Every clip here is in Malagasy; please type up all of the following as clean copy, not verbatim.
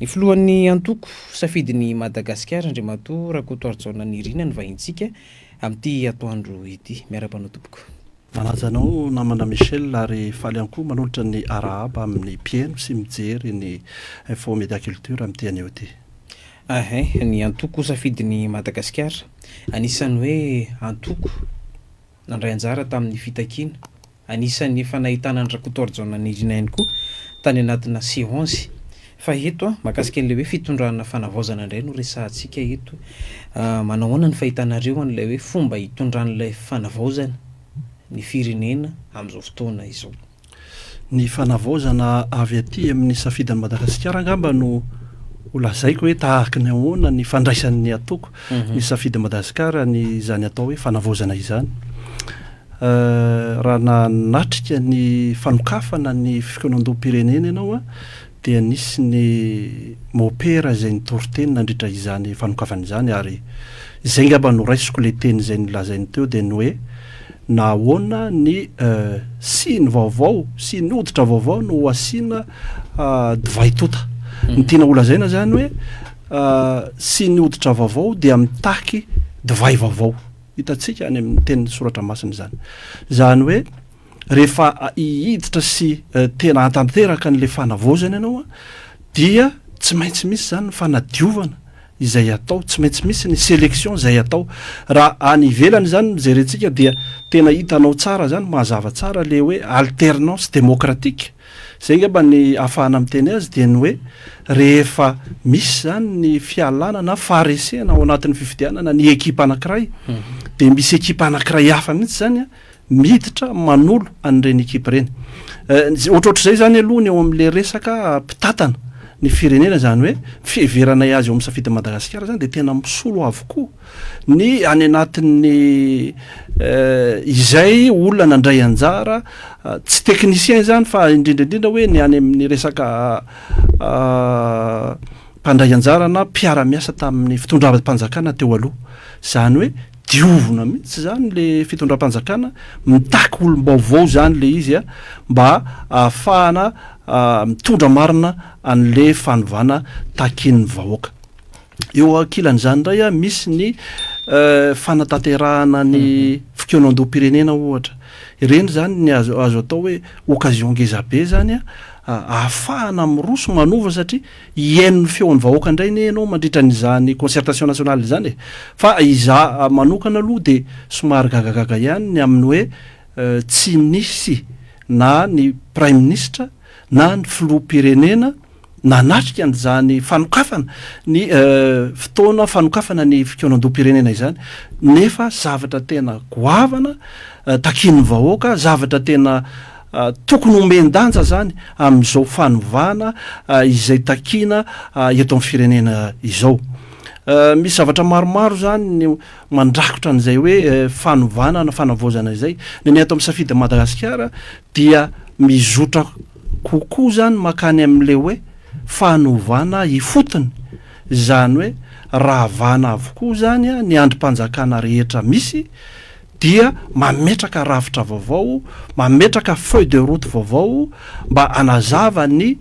Ny filohan'ny antoko Safidin'i Madagasikara, Andriamatoa Rakotoarijaona Nirina no vahintsika amin'ity atoandro ity. Miarahaba anao tompoko. Manaja anao namana Michel ary faly ihany koa manolotra ny arahaba amin'ny mpihaino sy mijery ny Info Media Culture amin'ity anio ity. Ahin, ny antoko Safidin'i Madagasikara, anisan'ny hoe antoko nandray anjara tamin'ny fitakiana, anisan'ny efa nahitana an'i Rakotoarijaona Nirina ihany koa tany anatina séance. Fa eto an, mahakasika an'ilay hoe fitondrana fanavaozana indray no resahantsika eto. Manao ahoana ny fahitanareo an'ilay hoe fomba hitondran'ilay fanavaozana ny firenena amin'izao fotoana izao? Ny fanavaozana avy aty amin'ny safidin'i Madagasikara angamba no ho lazaiko hoe tahaky ny ahoana ny fandraisan'ny antoko ny safidin'i Madagasikara ny izany atao hoe fanavaozana izany. Raha nanatrika ny fanokafana ny fikaonandoham-pirenena ianao dia nisy ny mopera izay nitory teny nandritra izany fanokafana izany ary izay ngamba no raisiko le teny izay nolazainy teo dia ny hoe nahoana ny siny vaovao sy ny hoditra vaovao no asiana divay tota. Ny tiana holazaina zany hoe siny hoditra vaovao dia mitaky divay vaovao. Hitantsika any amin'ny tenin'ny soratra masina izany. Izany hoe rehefa hiditra sy tena hahatanteraka an'ilay fanavaozana ianao dia tsy maintsy misy izany ny fanadiovana izay atao, tsy maintsy misy ny sélection izay atao. Raha any ivelany izany no jerentsika dia tena hitanao tsara izany, mazava tsara ilay hoe alternance démocratique. Izay angamba ny ahafahana miteny azy dia ny hoe rehefa misy izany ny fialana na faharesena ao anatin'ny fifidianana ny ekipa anankiray dia misy ekipa anankiray hafa mihitsy izany miditra manolo an'ireny ekipa ireny. Ohatrohatr'izay izany aloha ny eo amin'ilay resaka mpitantana ny firenena, izany hoe fiheveranay azy eo amin'ny safidin'i Madagasikara izany dia tena misolo avokoa ny any anatin'ny izay olona nandray anjara, tsy technicien izany fa indrindra indrindra hoe ny any amin'ny resaka mpandray anjara na mpiara-miasa tamin'ny fitondram-panjakana teo aloha. Izany hoe diovina mihitsy izany le fitondram-panjakana, mitaky olom-baovao izany le izy a, mba ahafahana mitondra marina an'le fanovana takian'ny vahoaka. Eo ankilan'izany indray a, misy ny fanatanterahana ny fikaonandoham-pirenena ohatra, ireny izany ny azo azo atao hoe occasion ngeza be izany a, ahafahana miroso manova satria Hihaino ny feon'ny vahoaka indray anie ianao mandritra an'izany concertation nationale izany e! Fa izaho manokana aloha dia somary gagagaga ihany ny amin'ny hoe tsy nisy na ny praiminisitra na ny filoham-pirenena nanatrika an'izany fanokafana ny fotoana fanokafana ny fikaonandoham-pirenena izany nefa zavatra tena goavana takian'ny vahoaka, zavatra tena Tokony homen-danja izany amin'izao fanovana izay takiana eto amin'ny firenena izao. Misy zavatra maromaro izany ny mandrakotra an'izay hoe fanovana na fanavaozana izay. Ny ny ato amin'ny Safidy Madagasikara dia mizotra kokoa izany mankany amin'ilay hoe fanovana ifotony, izany hoe ravana avokoa izany ny andrim-panjakana rehetra misy dia mametraka rafitra vaovao, mametraka feuille de route vaovao mba hanazava ny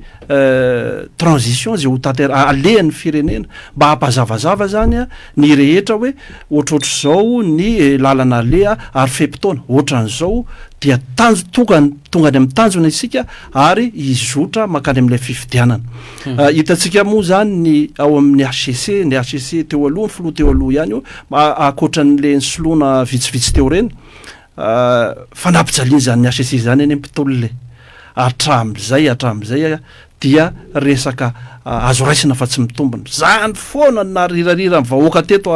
transition izay ho tantera-, alehan'ny firenena, mba hampazavazava zany ny rehetra hoe ohatrohatr'izao ny lalana aleha ary fe-potoana ohatran'izao dia tanjo- tonga tonga any amin'ny tanjona isika ary hizotra mankany amin'ilay fifidianana. Hitantsika moa zany ny ao amin'ny HCC, ny HCC teo aloha, ny filoha teo aloha ihany io, Ankoatran'le nisoloana vitsivitsy teo ireny, fa nampijalian'izany HCC izany anie mpitolona e! Hatramin'izay hatramin'izay dia resaka azo raisina fa tsy mitombina. Izany foana no narirariran'ny vahoaka teto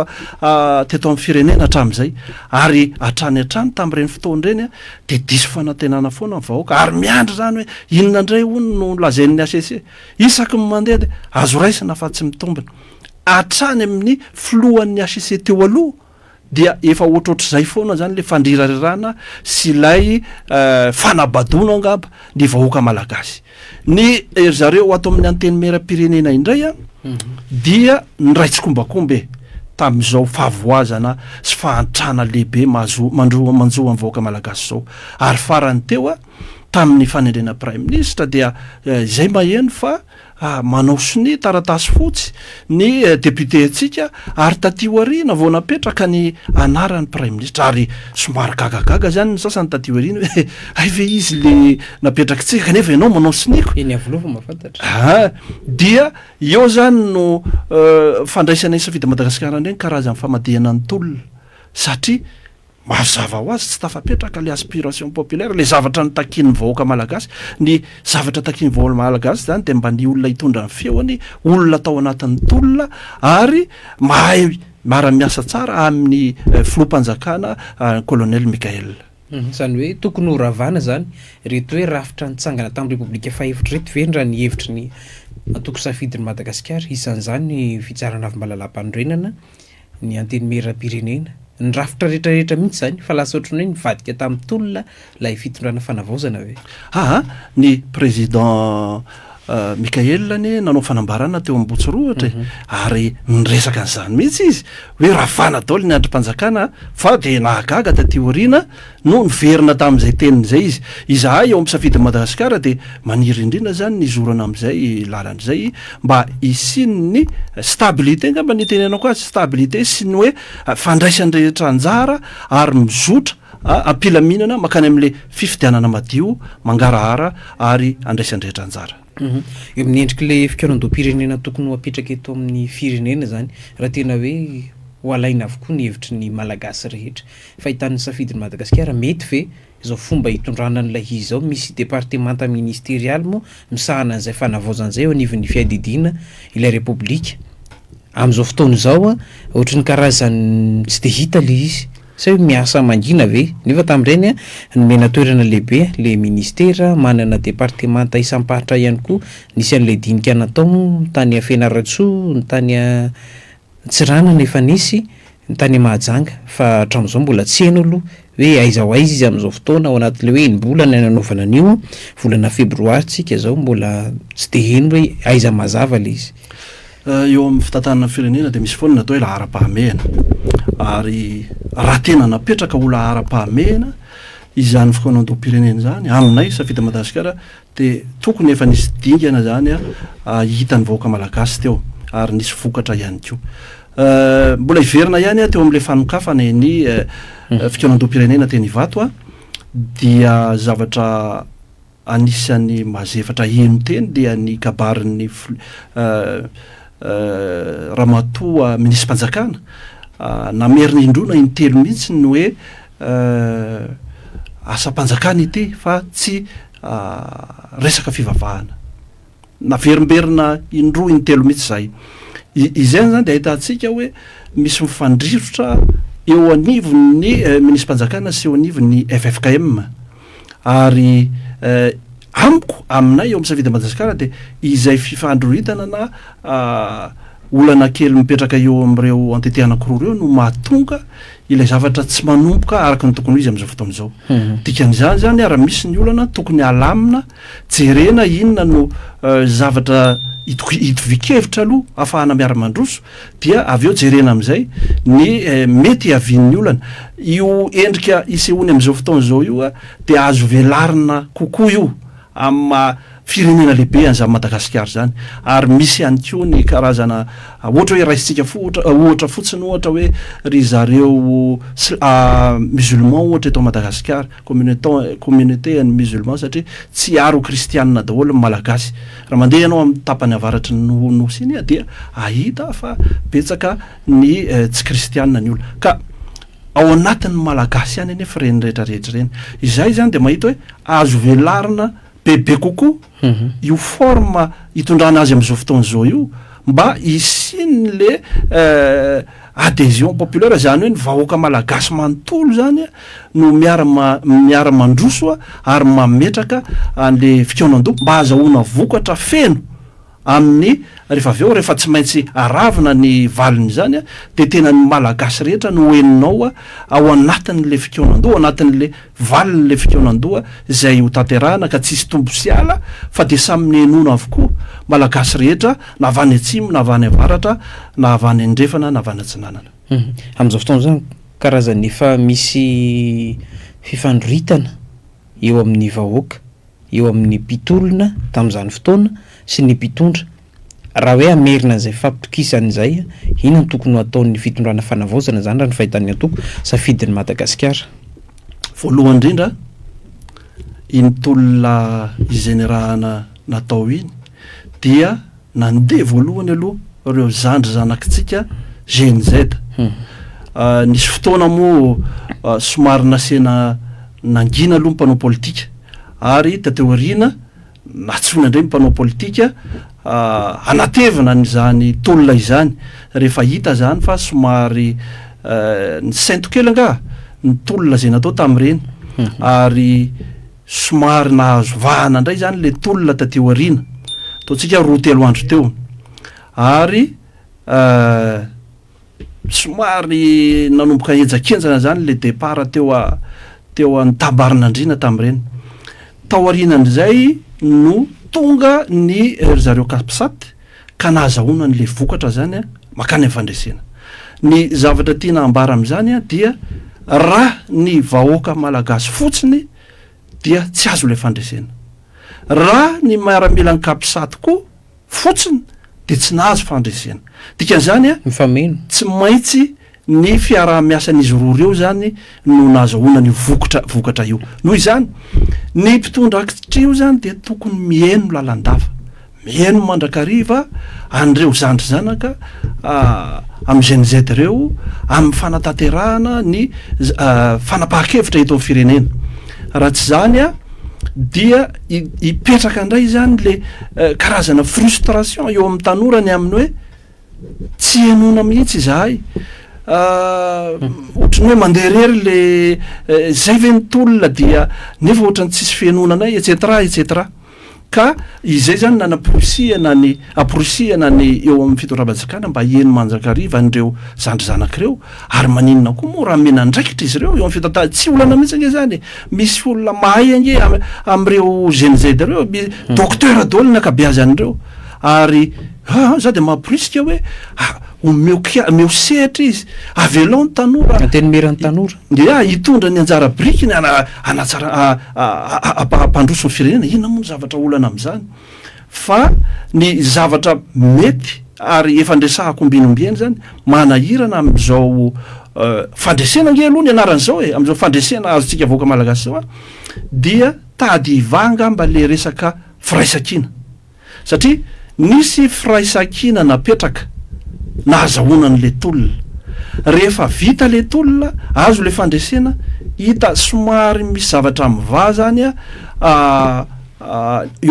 teto amin'ny firenena hatramin'izay. Ary hatrany hatrany tamin'ireny fotoana ireny dia diso fanantenana foana ny vahoaka ary miandry izany hoe inona indray hono no lazain'ny HCC. Isaky ny mandeha dia azo raisina fa tsy mitombina. Hatrany amin'ny filohan'ny HCC teo aloha dia efa ohatrohatr'izay foana izany ilay fandrirarirana sy ilay fanabadoana angamba ny vahoaka malagasy. Ny ry zareo ato amin'ny Antenimierampirenena indray dia niray tsikombakomba e tamin'izao fahavoazana sy fahantrana lehibe mahazo mandro manjo an'ny vahoaka malagasy izao. Ary farany teo. tamin'ny fanendrena praiminisitra dia izay maheno fa manao sonia taratasy fotsy ny député antsika ary taty aoriana vao napetraka ny anaran'ny praiminisitra ary somary gagagaga zany ny sasany taty aoriana hoe hay ve izy le napetrakitsika kanefa ianao manao sonia ko. Eny Iavoloha vao mahafantatra. Aa dia eo zany no fandraisana ny Safidy Madagasikara indray ny karazan'ny famadihana ny tolona satria Mazava ho azy tsy tafapetraka le aspiration populaire, le zavatra notakian'ny vahoaka malagasy, ny zavatra takian'ny vahoaka malagasy zany dia mba ny olona hitondra ny feony, olona tao anatin'ny tolona ary mahay miara-miasa tsara amin'ny filoham-panjakana colonel Mickaël. Izany hoe tokony ho ravana izany ireto hoe rafitra nitsangana tamin'ny Repoblika fahefatra ireto ve raha ny hevitry ny antoko Safidin'i Madagasikara, isan'izany ny fitsarana avy malalàm-panorenana, ny antenimieram-pirenena, ny rafitra rehetra rehetra mihitsy izany fa lasa ohatran'ny hoe nivadika tamin'ny tolona ilay fitondrana fanavaozana ve? Aa, ny président Mickaël anie nanao fanambarana teo Ambohitsorohitra e, ary niresaka an'izany mihitsy izy hoe ravana daholo ny andrim-panjakana fa dia nahagaga taty aoriana no niverina tamin'izay teniny izay izy. Izahay ao amin'ny Safidin'i Madagasikara dia maniry indrindra izany ny hizorana amin'izay lalana izay mba hisian'ny stabilité angamba ny itenenako azy, stabilité sy ny hoe fandraisan'ny rehetra anjara ary mizotra am-pilaminana mankany amin'ilay fifidianana madio, mangarahara ary andraisan'ny rehetra anjara. Eo amin'ny endrik'ilay fikaonandoham-pirenena tokony ho apetraka eto amin'ny firenena izany, raha tena hoe ho alaina avokoa ny hevitry ny Malagasy rehetra, Fahitan'ny safidin'i Madagasikara, mety ve izao fomba hitondrana an'ilay izy izao? Misy departemanta ministerialy moa misahana an'izay fanavaozana izay eo anivon'ny fiadidiana ilay Repoblika. Amin'izao fotoana izao, ohatry ny karazan'ny tsy dia hita ilay izy. Sa hoe miasa mangina ve? Nefa tamin'ireny, nomena toerana lehibe ilay ministera, manana departemanta isam-paritra ihany koa. Nisy an'ilay dinika natao moa tany Fianarantsoa, ny tany Antsiranana efa nisy ny tany Mahajanga fa hatramin'izao mbola tsy heno aloha hoe aiza ho aiza izy amin'izao fotoana ao anatin'ilay hoe enim-bolana nanaovana an'io, volana febroary tsika izao mbola tsy dia heno hoe aiza mazava ilay izy. Eo amin'ny fitantanana ny firenena dia misy foana ny atao hoe laharam-pahamehana ary raha tena napetraka ho laharam-pahamehana izany fikaonandoham-pirenena izany aminay Safidy Madagasikara Dia tokony efa nisy dingana izany hitan'ny vahoaka malagasy teo ary nisy vokatra ihany koa. Mbola hiverina ihany aho teo amin'ilay fanokafana ny fikaonandoham-pirenena teny Ivato dia zavatra anisan'ny mazefatra heno teny dia ny kabarin'ny ramatoa minisi-panjakana namerina indroa na intelo mihitsy ny hoe asam-panjakana ity fa tsy resaka fivavahana. Naverimberina indroa intelo mihitsy izay. Izay izany dia ahitantsika hoe misy mifandrirotra eo anivon'ny minisi-panjakana sy eo anivon'ny ffkm. Ary amiko, aminay eo amin'ny Safidy Madagasikara dia izay fifandroritana na olana kely mipetraka eo amin'ireo entité anankiroa ireo no mahatonga ilay zavatra tsy manomboka araka ny tokony ho izy amin'izao fotoana izao. Dikan'izany izany raha misy ny olana tokony halamina, jerena inona no zavatra itovian-kevitra aloha ahafahana miara-mandroso dia avy eo jerena amin'izay ny mety hiavian'ny olana. Io endrika isehoany amin'izao fotoana izao io dia azo velarina kokoa io amin'ny maha firenena lehibe an'izany Madagasikara izany ary misy ihany koa ny karazana ohatra hoe raisintsika fohatra ohatra fotsiny ohatra hoe ry zareo musulman ohatra eto Madagasikara communauté communauté an'ny musulman satria tsy ary ho kristianina daholo ny malagasy raha mandeha ianao amin'ny tapany avaratry ny nosy iny dia ahita fa betsaka ny tsy kristianina ny olona ka ao anatin'ny malagasy ihany anefa ireny rehetra rehetra ireny izay izany dia mahita hoe azo velarina bebe kokoa io forme itondrana azy amin'izao fotoana izao io mba hisian'le adhesion populaire, izany hoe ny vahoaka malagasy manontolo izany no miara miara mandroso ary mametraka an'le fikaonandoha mba hahazahoana vokatra feno amin'ny rehefa avy eo rehefa tsy maintsy aravina ny valin'izany dia tena ny Malagasy rehetra no henonao ao anatin'ilay fikaonandoha, ao anatin'ilay valin'ilay fikaonandoha izay ho tanterahana ka tsisy tombo sy ala fa dia samy nihenoana avokoa Malagasy rehetra na avy any atsimo na avy any avaratra na avy any andrefana na avy any atsinanana. Amin'izao fotoana izao karazan'ny efa misy fifandroritana eo amin'ny vahoaka. eo amin'ny mpitolona tamin'izany fotoana sy ny mpitondra. Raha hoe hamerina an'izay fifampitokisana izay, inona no tokony ho ataon'ny fitondrana fanavaozana izany raha ny fahitan'ny antoko Safidin'i Madagasikara? Voalohany indrindra, iny tolona izay nirahana natao iny dia nandeha voalohany aloha ireo zandry zanakitsika Gen Z. Nisy fotoana moa somary nasiana nangina aloha ny mpanao politika ary taty aoriana Nantsoina indray ny mpanao politika hanatevina an'izany tolona izany rehefa hita izany fa somary nisento kely angaha ny tolona izay natao tamin'ireny ary somary nahazo vahana indray izany ilay tolona taty aoriana, ataontsika roa telo andro teo ary Somary nanomboka henjakenjana zany le départ teo a teo Antabarinandriana tamin'ireny. Tao aorianan'izay no tonga ny ry zareo Capsat ka nahazahoana an'le vokatra zany a mankany amin'ny fandresena. Ny zavatra tiana ambara amin'izany a dia raha ny vahoaka malagasy fotsiny dia tsy azo ilay fandresena. Raha ny miaramilan'ny Capsat koa fotsiny dia tsy nahazo fandresena. Dikan'izany a, Mifameno. tsy maintsy ny fiaraha-miasan'izy roa ireo izany no nahazahoana an'io vokotra vokatra io. Noho izany, ny mpitondra ankehitriny io izany dia tokony mihaino lalandava, mihaino mandrakariva an'ireo zandry zanaka amin'ny Gen Z ireo amin'ny fanatanterahana ny fanapahan-kevitra eto amin'ny firenena. Raha tsy izany a, dia hipetraka indray izany le karazana frustration eo amin'ny tanora ny amin'ny hoe tsy henoina mihitsy izahay, ohatran'ny hoe mandeha irery le zay ve ny tolona dia nefa ohatran'ny tsisy fihenoana anay et cetera et cetera. Ka izay izany nanaporisihana ny amporisihana ny eo amin'ny fitondram-panjakana mba hiheno mandrakariva an'ireo zandry zanaka ireo ary maninona koa moa raha omena andraikitra izy ireo eo amin'ny fitantanana, tsy olana mihitsy ange izany e, misy olona mahay ange amin'ireo Gen Z ireo, docteur daholo ny ankabeazan'ireo ary aa za dia mamporisika hoe omeo kia, omeo sehatra izy, avelao ny tanora. Antenimieran'ny tanora. Ya, hitondra ny anjara birikiny hanatsara hampandroso ny firenena, inona moa ny zavatra olana amin'izany? Fa ny zavatra mety ary efa niresahako ombieny ombieny izany, manahirana amin'izao fandresena ange aloha ny anaran'izao e, amin'izao fandresena azontsika vahoaka malagasy izao an, dia tady hivaha angamba le resaka firaisankina. Satria nisy firaisankina napetraka nahazahoana an'ilay tolona. Rehefa vita ilay tolona, azo ilay fandresena, hita somary misy zavatra mivaha zany eo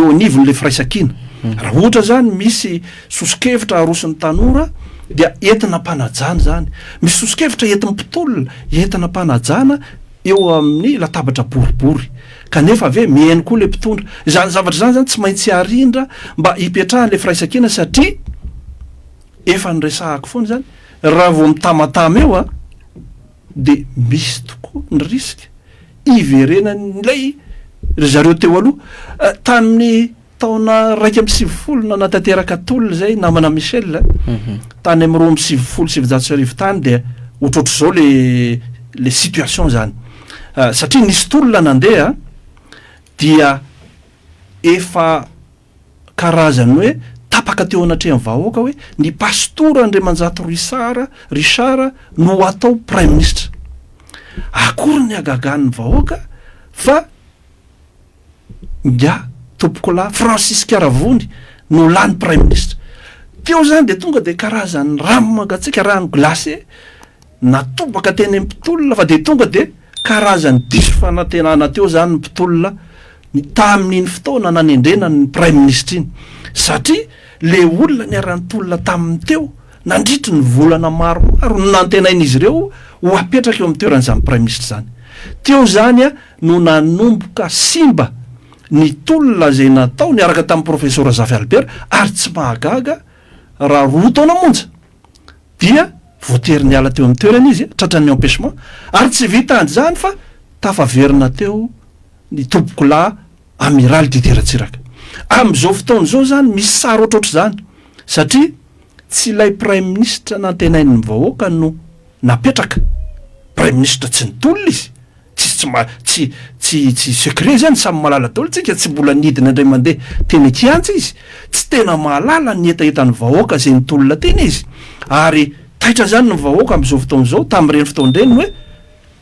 anivon'ilay firaisankina. Raha ohatra zany misy soso-kevitra aroson'ny tanora dia entina am-panajana izany. Misy soso-kevitra entin'ny mpitolona, entina am-panajana eo amin'ny latabatra boribory. Kanefa ve mihaino koa le mpitondra? Izany zavatra izany zany tsy maintsy arindra mba hipetrahan'le firaisankina satria efa noresahako foana izany, raha vao mitamatama eo a, de misy tokoa ny risque hiverenan'ilay ry zareo teo aloha. Tamin'ny taona 91 nanatanteraka tolona izay namana Michel, tany amin'ny 1992 tany dia ohatrohatr'izao le le situation zany. Satria nisy tolona nandeha dia efa karazan'ny hoe tapaka teo anatrehan'ny vahoaka hoe ny pastora Andriamanjato Richard Richard no atao praiminisitra. Akory ny hagagan'ny vahoaka fa Ingahy Tompokolahy Francisque Ravony no lany praiminisitra. Teo zany dia tonga dia karazan'ny rano mangatsiaka, rano glacé natobaka teny amin'ny mpitolona fa dia tonga dia karazan'ny diso fanantenana teo zany ny mpitolona ny tamin'iny fotoana nanendrena ny praiminisitra iny satria le olona niara-nitolona taminy teo nandritry ny volana maromaro no nantenain'izy ireo ho apetraka eo amin'ny toeran'izany praiminisitra izany. Teo zany no nanomboka simba ny tolona izay natao niaraka tamin'ny Profesora Zafy Albert ary tsy mahagaga raha roa taona monja dia voatery niala teo amin'ny toerany izy, tratran'ny empêchement, ary tsy vitan'izany fa tafaverina teo ny tompokolahy Amiraly Didier Ratsiraka. Amin'izao fotoana izao izany misy sary ohatrohatr'izany satria tsy ilay praiminisitra nantenain'ny vahoaka no napetraka, praiminisitra tsy nitolona izy, tsisy. tsy ma- tsy tsy tsy secret zany, samy mahalala daholo tsika, tsy mbola nidina indray mandeha teny an-kianja izy, tsy tena mahalala ny hetahetan'ny vahoaka izay nitolona teny izy, ary taitra zany ny vahoaka amin'izao fotoana izao tamin'ireny fotoana ireny hoe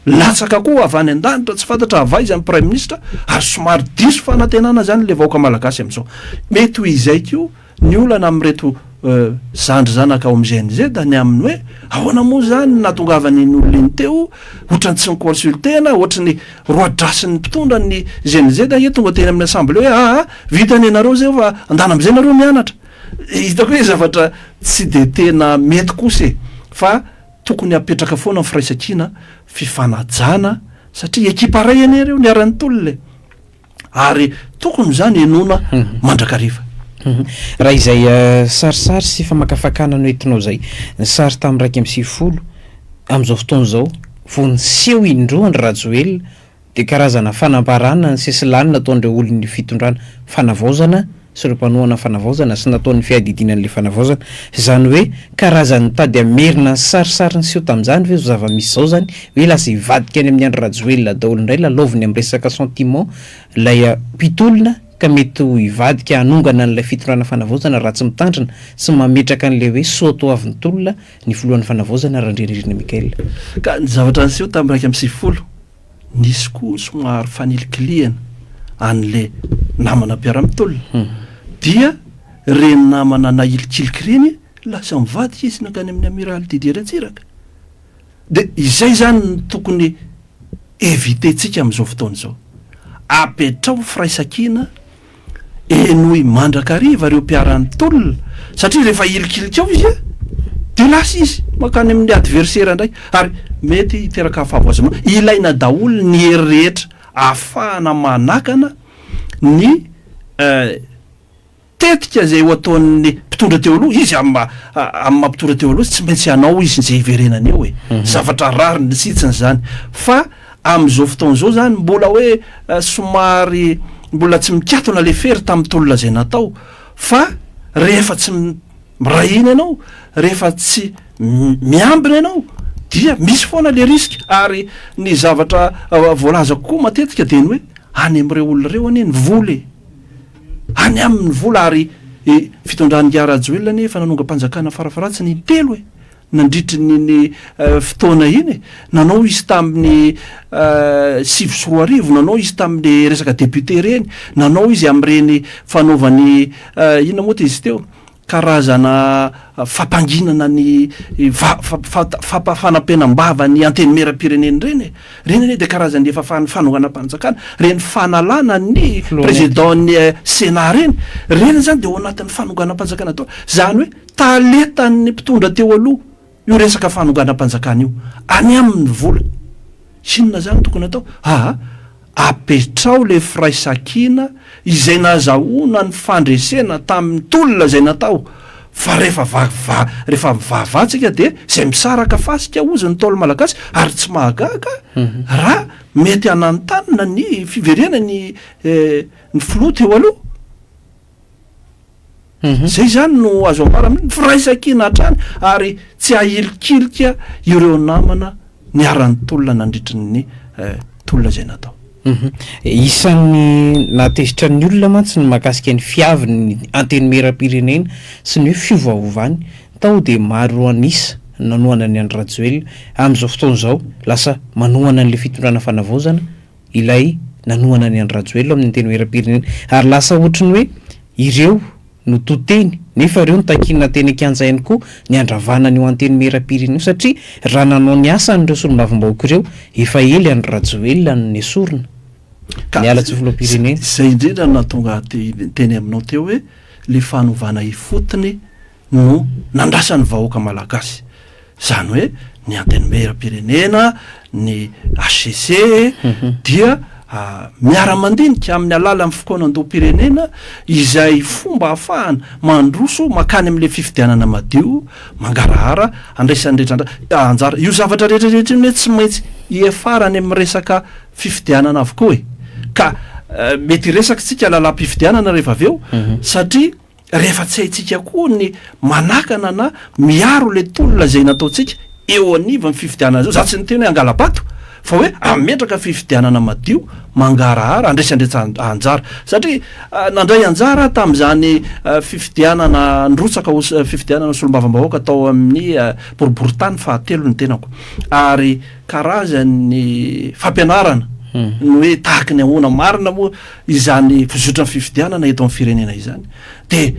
latsaka koa avy any an-danitra tsy fantatra avy aiza ny praiminisitra ary somary diso fanantenana zany le vahoaka malagasy amin'izao. Mety ho izay koa Ny olana amin'ireto zandry zanaka ao amin'ny GNZ ny amin'ny hoe ahoana moa izany ny nahatongavan'iny olona iny teo, ohatran'ny tsy ni-consulter-na, ohatry ny roadrasin'ny mpitondra ny GNZ ange tonga teny amin'ny assemblée hoe aa vita ny anareo izay fa andana amin'izay nareo mianatra. Hitako hoe zavatra tsy dia tena mety kosa e! Fa tokony hapetraka foana ny firaisankina, fifanajana satria ekipa iray anie ireo niara-nitolona e! Ary tokony izany henoina mandrakariva. Raha izay sarisary sy famakafakana noentinao izay, ny sary tamin'ny 91, amin'izao fotoana izao, vao niseho indroa Andry Rajoelina dia karazana fanambarana ny sesilany nataon'ireo olon'ny fitondrana fanavaozana sy ireo mpanohana ny fanavaozana sy nataon'ny fiadidiana an'ilay fanavaozana. Izany hoe karazan'ny nitady hamerina ny sarisary niseho tamin'izany ve izao zava-misy izao izany? Hoe lasa hivadika any amin'i Andry Rajoelina daholo indray lalaoviny amin'ny resaka sentiment ilay mpitolona ka mety ho hivadika hanongana an'ilay fitondrana fanavaozana raha tsy mitandrina sy mametraka an'ilay hoe soatoavin'ny tolona ny filohan'ny fanavaozana Randrianirina Michael. Ka ny zavatra niseho tamin'ny 91 Nisy koa somary fanilikilihana an'le namana mpiara-mitolona dia reny namana nahilikiliky ireny lasa mivadika izy nankany amin'ny Amiraly Didier Ratsiraka. Dia izay izany no tokony éviter-tsika amin'izao fotoana izao. Apetraho firaisankina Henoy mandrakariva ireo mpiara-nitolona satria rehefa hilikilika ao izy dia lasa izy mankany amin'ny adversaire indray ary mety hiteraka fahavoazana. Ilaina daholo ny hery rehetra ahafahana manakana ny tetika izay ho ataon'ny mpitondra teo aloha. Izy amin'ny maha amin'ny maha mpitondra teo aloha tsy maintsy hanao izy izay hiverenany eo e. Zavatra rariny sy hitsiny izany fa Amin'izao fotoana izao izany mbola hoe somary mbola tsy mikatona le fery tamin'ny tolona izay natao fa rehefa tsy miray hina ianao, rehefa tsy miambina ianao dia misy foana le risque ary ny zavatra voalazako koa matetika dia ny hoe any amin'ireo olona ireo anie ny vola e! Any aminy ny vola ary fitondran'ingahy Rajoelina anie efa nanongam-panjakana farafaharatsiny intelo e! Nandritry ny ny fotoana iny e, nanao izy tamin'ny 2009, nanao izy tamin'le resaka député ireny, nanao izy amin'ireny fanaovany inona moa ty izy teo, karazana fampanginana ny va- fa- fanampenam-bava ny antenimierampirenena ireny e, ireny anie dia karazan'ny efa fanonganam-panjakana, ireny fanalana ny président-n'ny sénat ireny, ireny izany dia ao anatin'ny fanonganam-panjakana daholo, izany hoe Talentan'ny mpitondra teo aloha io resaka fanonganam-panjakana io. Any aminy ny vola. Inona izany no tokony atao? Aa apetraho le firaisankina izay nazahoana ny fandresena tamin'ny tolona izay natao fa rehefa va va rehefa mivavaha tsika dia izay misaraka fasika hozy ny Ntaolo Malagasy ary tsy mahagaga raha mety hananontanona ny fiverenany ny filoha teo aloha. Izay izany no azo ambara amin'ny firaisankina hatrany ary tsy ahilikilika ireo namana niara-nitolona nandritry ny tolona izay natao. Isan'ny nahatezitra ny olona mantsy ny mahakasika ny fiavin'ny Antenimierampirenena sy ny hoe fiovaovany. Tao dia maro an'isa ny nanohana an'i Andry Rajoelina. Amin'izao fotoana izao, lasa manohana an'ilay fitondrana fanavaozana ilay nanohana an'i Andry Rajoelina ao amin'ny Antenimierampirenena. Ary lasa ohatry ny hoe ireo no to teny, nefa ireo no takiana teny an-kianja ihany koa ny handravana an'io Antenimierampirenena io satria raha nanao ny asany ireo solombavambahoaka ireo, efa ela i Andry Rajoelina no nesorina Ka niala tsy ho filoham-pirenena. Izay indrindra no nahatonga ahy te hiteny aminao teo hoe le fanovana ifotony no nandrasan'ny vahoaka malagasy. Izany hoe ny Antenimierampirenena, ny hcc dia miara-mandinika amin'ny alalan'ny fikaonandoham-pirenena izay fomba ahafahana mandroso mankany amin'ilay fifidianana madio, mangarahara, andraisan'ny rehetra anjara. Io zavatra rehetra rehetra io anie tsy maintsy hiafara any amin'ny resaka fifidianana avokoa e. Ka mety hiresaka isika lalàm-pifidianana rehefa avy eo satria Rehefa tsy haintsika koa ny manakana na miaro ilay tolona izay nataontsika eo anivon'ny fifidianana izao, za tsy niteny hoe hangala-bato. Fa hoe hametraka fifidianana madio, mangarahara, andraisandresa anjara. Satria nandray anjara aho tamin'izany fifidianana nirotsaka ho fifidianana solombavambahoaka tao amin'ny boriborintany fahatelo ny tenako. Ary karazan'ny fampianarana ny hoe tahaky ny ahoana marina moa izany fizotran'ny fifidianana eto amin'ny firenena izany. Dia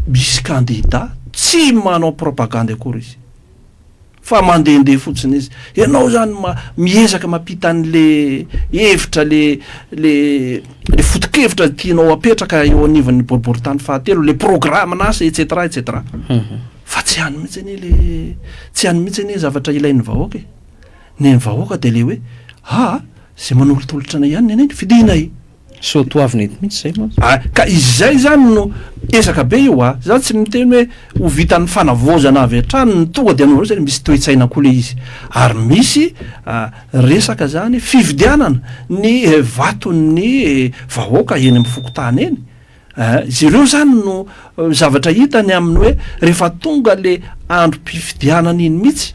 misy kandida tsy manao propagandy akory izy. Fa mandehandeha fotsiny izy. Ianao zany ma- miezaka mampita an'le hevitra le le le foto-kevitra tianao apetraka eo anivon'ny boriborintany fahatelo, le programme-n'asa et cetera et cetera. Fa tsy any mihitsy anie le tsy any mihitsy anie zavatra ilain'ny vahoaka e. Ny an'ny vahoaka de le hoe aa zay manolotolotra anay ihany ny anay no fidinay. Soatoavina eto mihitsy izay mantsy. Ah, ka izay izany no ezaka be io ah. Za tsy miteny hoe ho vitan'ny fanavaozana avy hatrany ny tonga dia hanao satria misy toe-tsaina koa le izy. Ary misy resaka zany fividianana ny vaton'ny vahoaka eny amin'ny fokontany eny. Eh, izy ireo zany no zavatra hitany amin'ny hoe rehefa tonga le androm-pifidianana iny mihitsy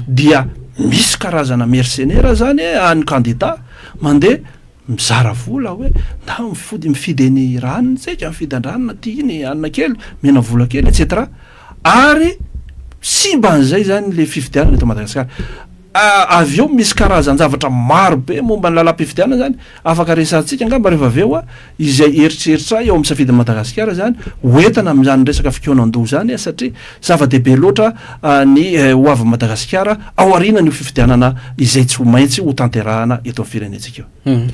dia misy karazana mercenaire zany any kandida mandeha Mizara vola hoe nda mifody mifidy an'i ranona tsika, mifidy an-dranona ty iny anona kely, omena vola kely etc. Ary simba an'izay zany le fifidianana eto Madagasikara. Avy eo misy karazan-javatra maro be momba ny lalam-pifidianana zany afaka resahantsika angamba rehefa avy eo izay eritreritra eo amin'ny safidin'i Madagasikara zany ho entana amin'izany resaka fikaonan-doha izany satria zava-dehibe loatra ny ho avin'i Madagasikara aorianan'io fifidianana izay tsy ho maintsy ho tanterahana eto amin'ny firenentsika io.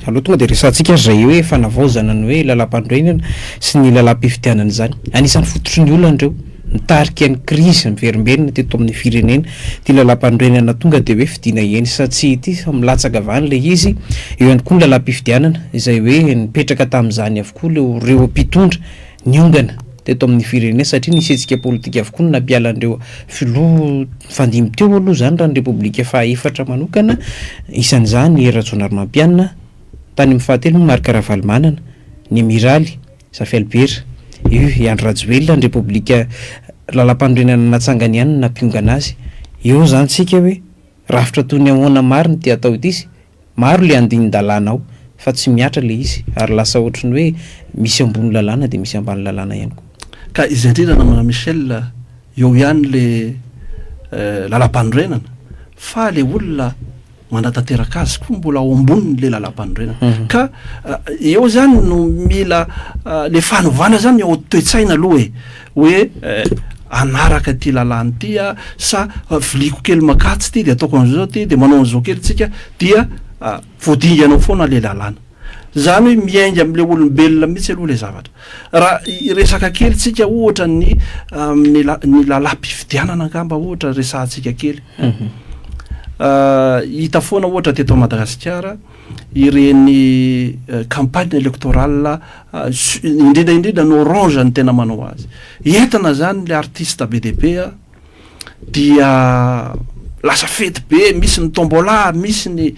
Aleo tonga dia resahantsika ary izay hoe fanavaozana ny hoe lalàmpanorenana sy ny lalàm-pifidianana izany. Anisan'ny fototry ny olana ireo, nitarika ny krizy miverimberina teto amin'ny firenena ity lalàmpanorenana tonga dia hoe fidiana eny sa tsia ity, samy milatsaka avy any ilay izy. Eo ihany koa ny lalàm-pifidianana izay hoe nipetraka tamin'izany avokoa ireo mpitondra niongana teto amin'ny firenena satria nisy hetsika politika avokoa no nampiala an'ireo filoha nifandimby teo aloha izany raha ny repoblika faha efatra manokana, isan'izany i Hery Rajaonarimampianina, tany amin'ny fahatelo moa Marc Ravalomanana, ny amiraly Zafy Albert, io i Andry Rajoelina, ny repoblika lalampanorenana natsangany ihany no nampiongana azy. Eo izany tsika hoe rafitra toy ny ahoana marina ity atao ity sy Maro le andinin-dalàna ao fa tsy mihatra le izy ary lasa ohatry ny hoe misy ambony lalàna dia misy ambany lalàna ihany koa. Ka izay indrindra namana Michel, eo ihany le lalam-panorenana fa le olona manatanteraka azy koa mbola ao amboniny le lalam-panorenana. Ka eo zany no mila le fanovana zany ao toe-tsaina aloha e, hoe hanaraka ity lalàna ity aho sa viliako kely makatsy ity de ataoko an'izao ity de manao an'izao kely tsika dia voadingana ao foana le lalàna. Zany hoe miainga am'le olombelona mihitsy aloha le zavatra. Raha hiresaka kely tsika ohatra ny amin'ny la- ny lalam-pifidianana angamba ohatra resahantsika kely. Hita foana ohatra teto Madagasikara ireny campagne électorale indrindra indrindra ny orange no tena manao azy. Entina zany le artiste be dia be dia lasa fety be, misy ny tombola, misy ny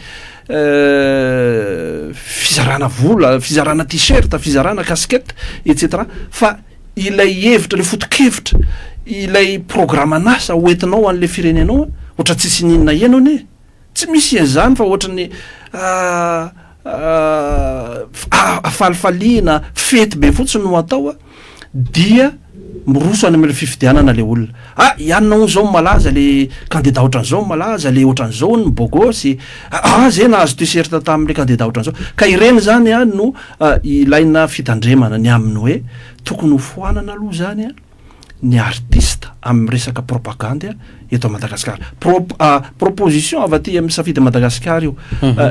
fizarana vola, fizarana t-shirt, fizarana casquette et cetera fa ilay hevitra, ilay foto-kevitra, ilay programan'asa hoentinao an'le firenenao ohatra tsisy n'inona heno anie. Tsy misy an'izany fa ohatry ny falifaliana, fety be fotsiny no atao dia miroso any amin'ilay fifidianana ilay olona. Ah, i anona hono izao no malaza, ilay kandida ohatran'izao no malaza, ilay ohatran'izao hono no bôgôsy, ah zay nahazo t-shirt tamin'ilay kandida ohatran'izao. Ka ireny izany no ilaina fitandremana ny amin'ny hoe tokony hofoanana aloha izany ny artiste amin'ny resaka propagandy eto Madagasikara. Pro- proposition avy aty amin'ny Safidy Madagasikara io.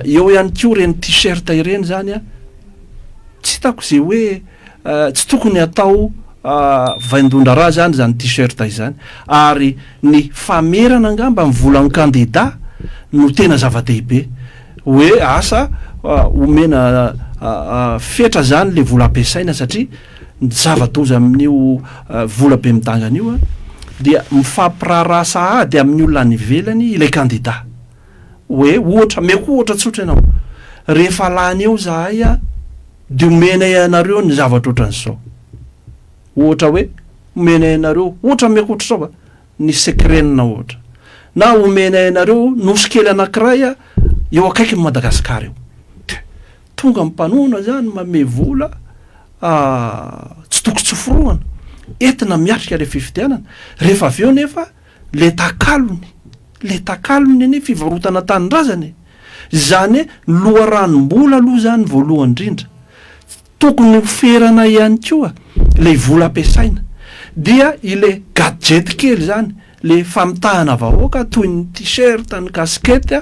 Eo ihany koa ireny t-shirt ireny zany a, tsy hitako izay hoe tsy tokony atao vaindohan-draharaha zany izany t-shirt izany. Ary ny famerana angamba ny volan'ny kandida no tena zava-dehibe. Hoe asa omena fetra zany le vola ampiasaina satria Ny zava-doza amin'io vola be midangana io dia mifampiraharaha sahady amin'ny olona any ivelany ilay kandida. Hoe ohatra, omeko ohatra tsotra ianao, rehefa lany eo izahay dia omenay anareo ny zavatra ohatran'izao. Ohatra hoe omenay anareo, ohatra omeko ohatra izao, ny secrena ohatra. Na omenay anareo nosy kely anankiray. eo akaikin'i Madagasikara eo. De tonga ny mpanohana zany manome vola tsy toko tsy forohana, entina miatrika le fifidianana, rehefa avy eo nefa le takalony, le takalony anie fivarotana tanindrazana e! Izany hoe ny loharanom-bola aloha zany voalohany indrindra, tokony ho ferana ihany koa le vola ampiasaina, dia ile gadget kely zany, le famitahana vahoaka toy ny t-shirt, ny casquette,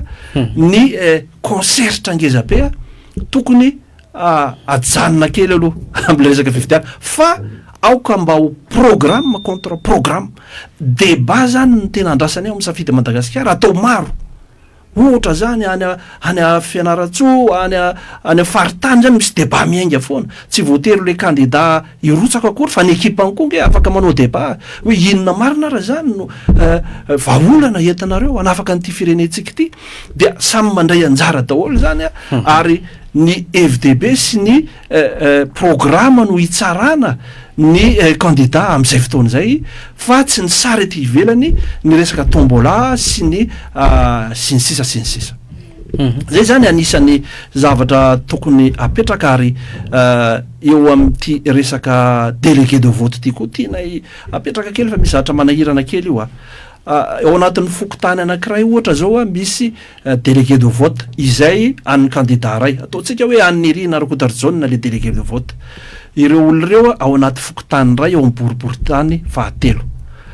ny concert ngeza be tokony ajanona kely aloha amle resaka fifidianana fa aoka mba ho programme contre programme, débat zany no tena andrasana eo amin'ny safidy Madagasikara atao maro. Ohatra zany any any Fianarantsoa, any any faritany zany misy débat miainga foana, tsy voatery le candidat hirotsaka akory fa ny ekipany koa nge afaka manao débat hoe inona marina ara zany no vahaolana entinareo hanafaka an'ity firenentsika ity, dia samy mandray anjara daholo zany a, ary ny hevi-dehibe sy ny programa no hitsarana ny candidat amin'izay fotoana izay fa tsy ny sary aty ivelany, ny resaka tombola sy ny sy ny sisa sy ny sisa. Zay zany anisan'ny zavatra tokony apetraka ary eo amin'ity resaka délégué de vote ity koa tianay apetraka kely fa misy zavatra manahirana kely io a. Ao anatin'ny fokontany anankiray ohatra zao a misy Délégué de vote izay an'ny kandida iray, ataontsika hoe an'i Nirina Rakotoarijaona le délégué de vote. Ireo olona ireo ao anaty fokontany iray ao amin'ny boriborintany fahatelo.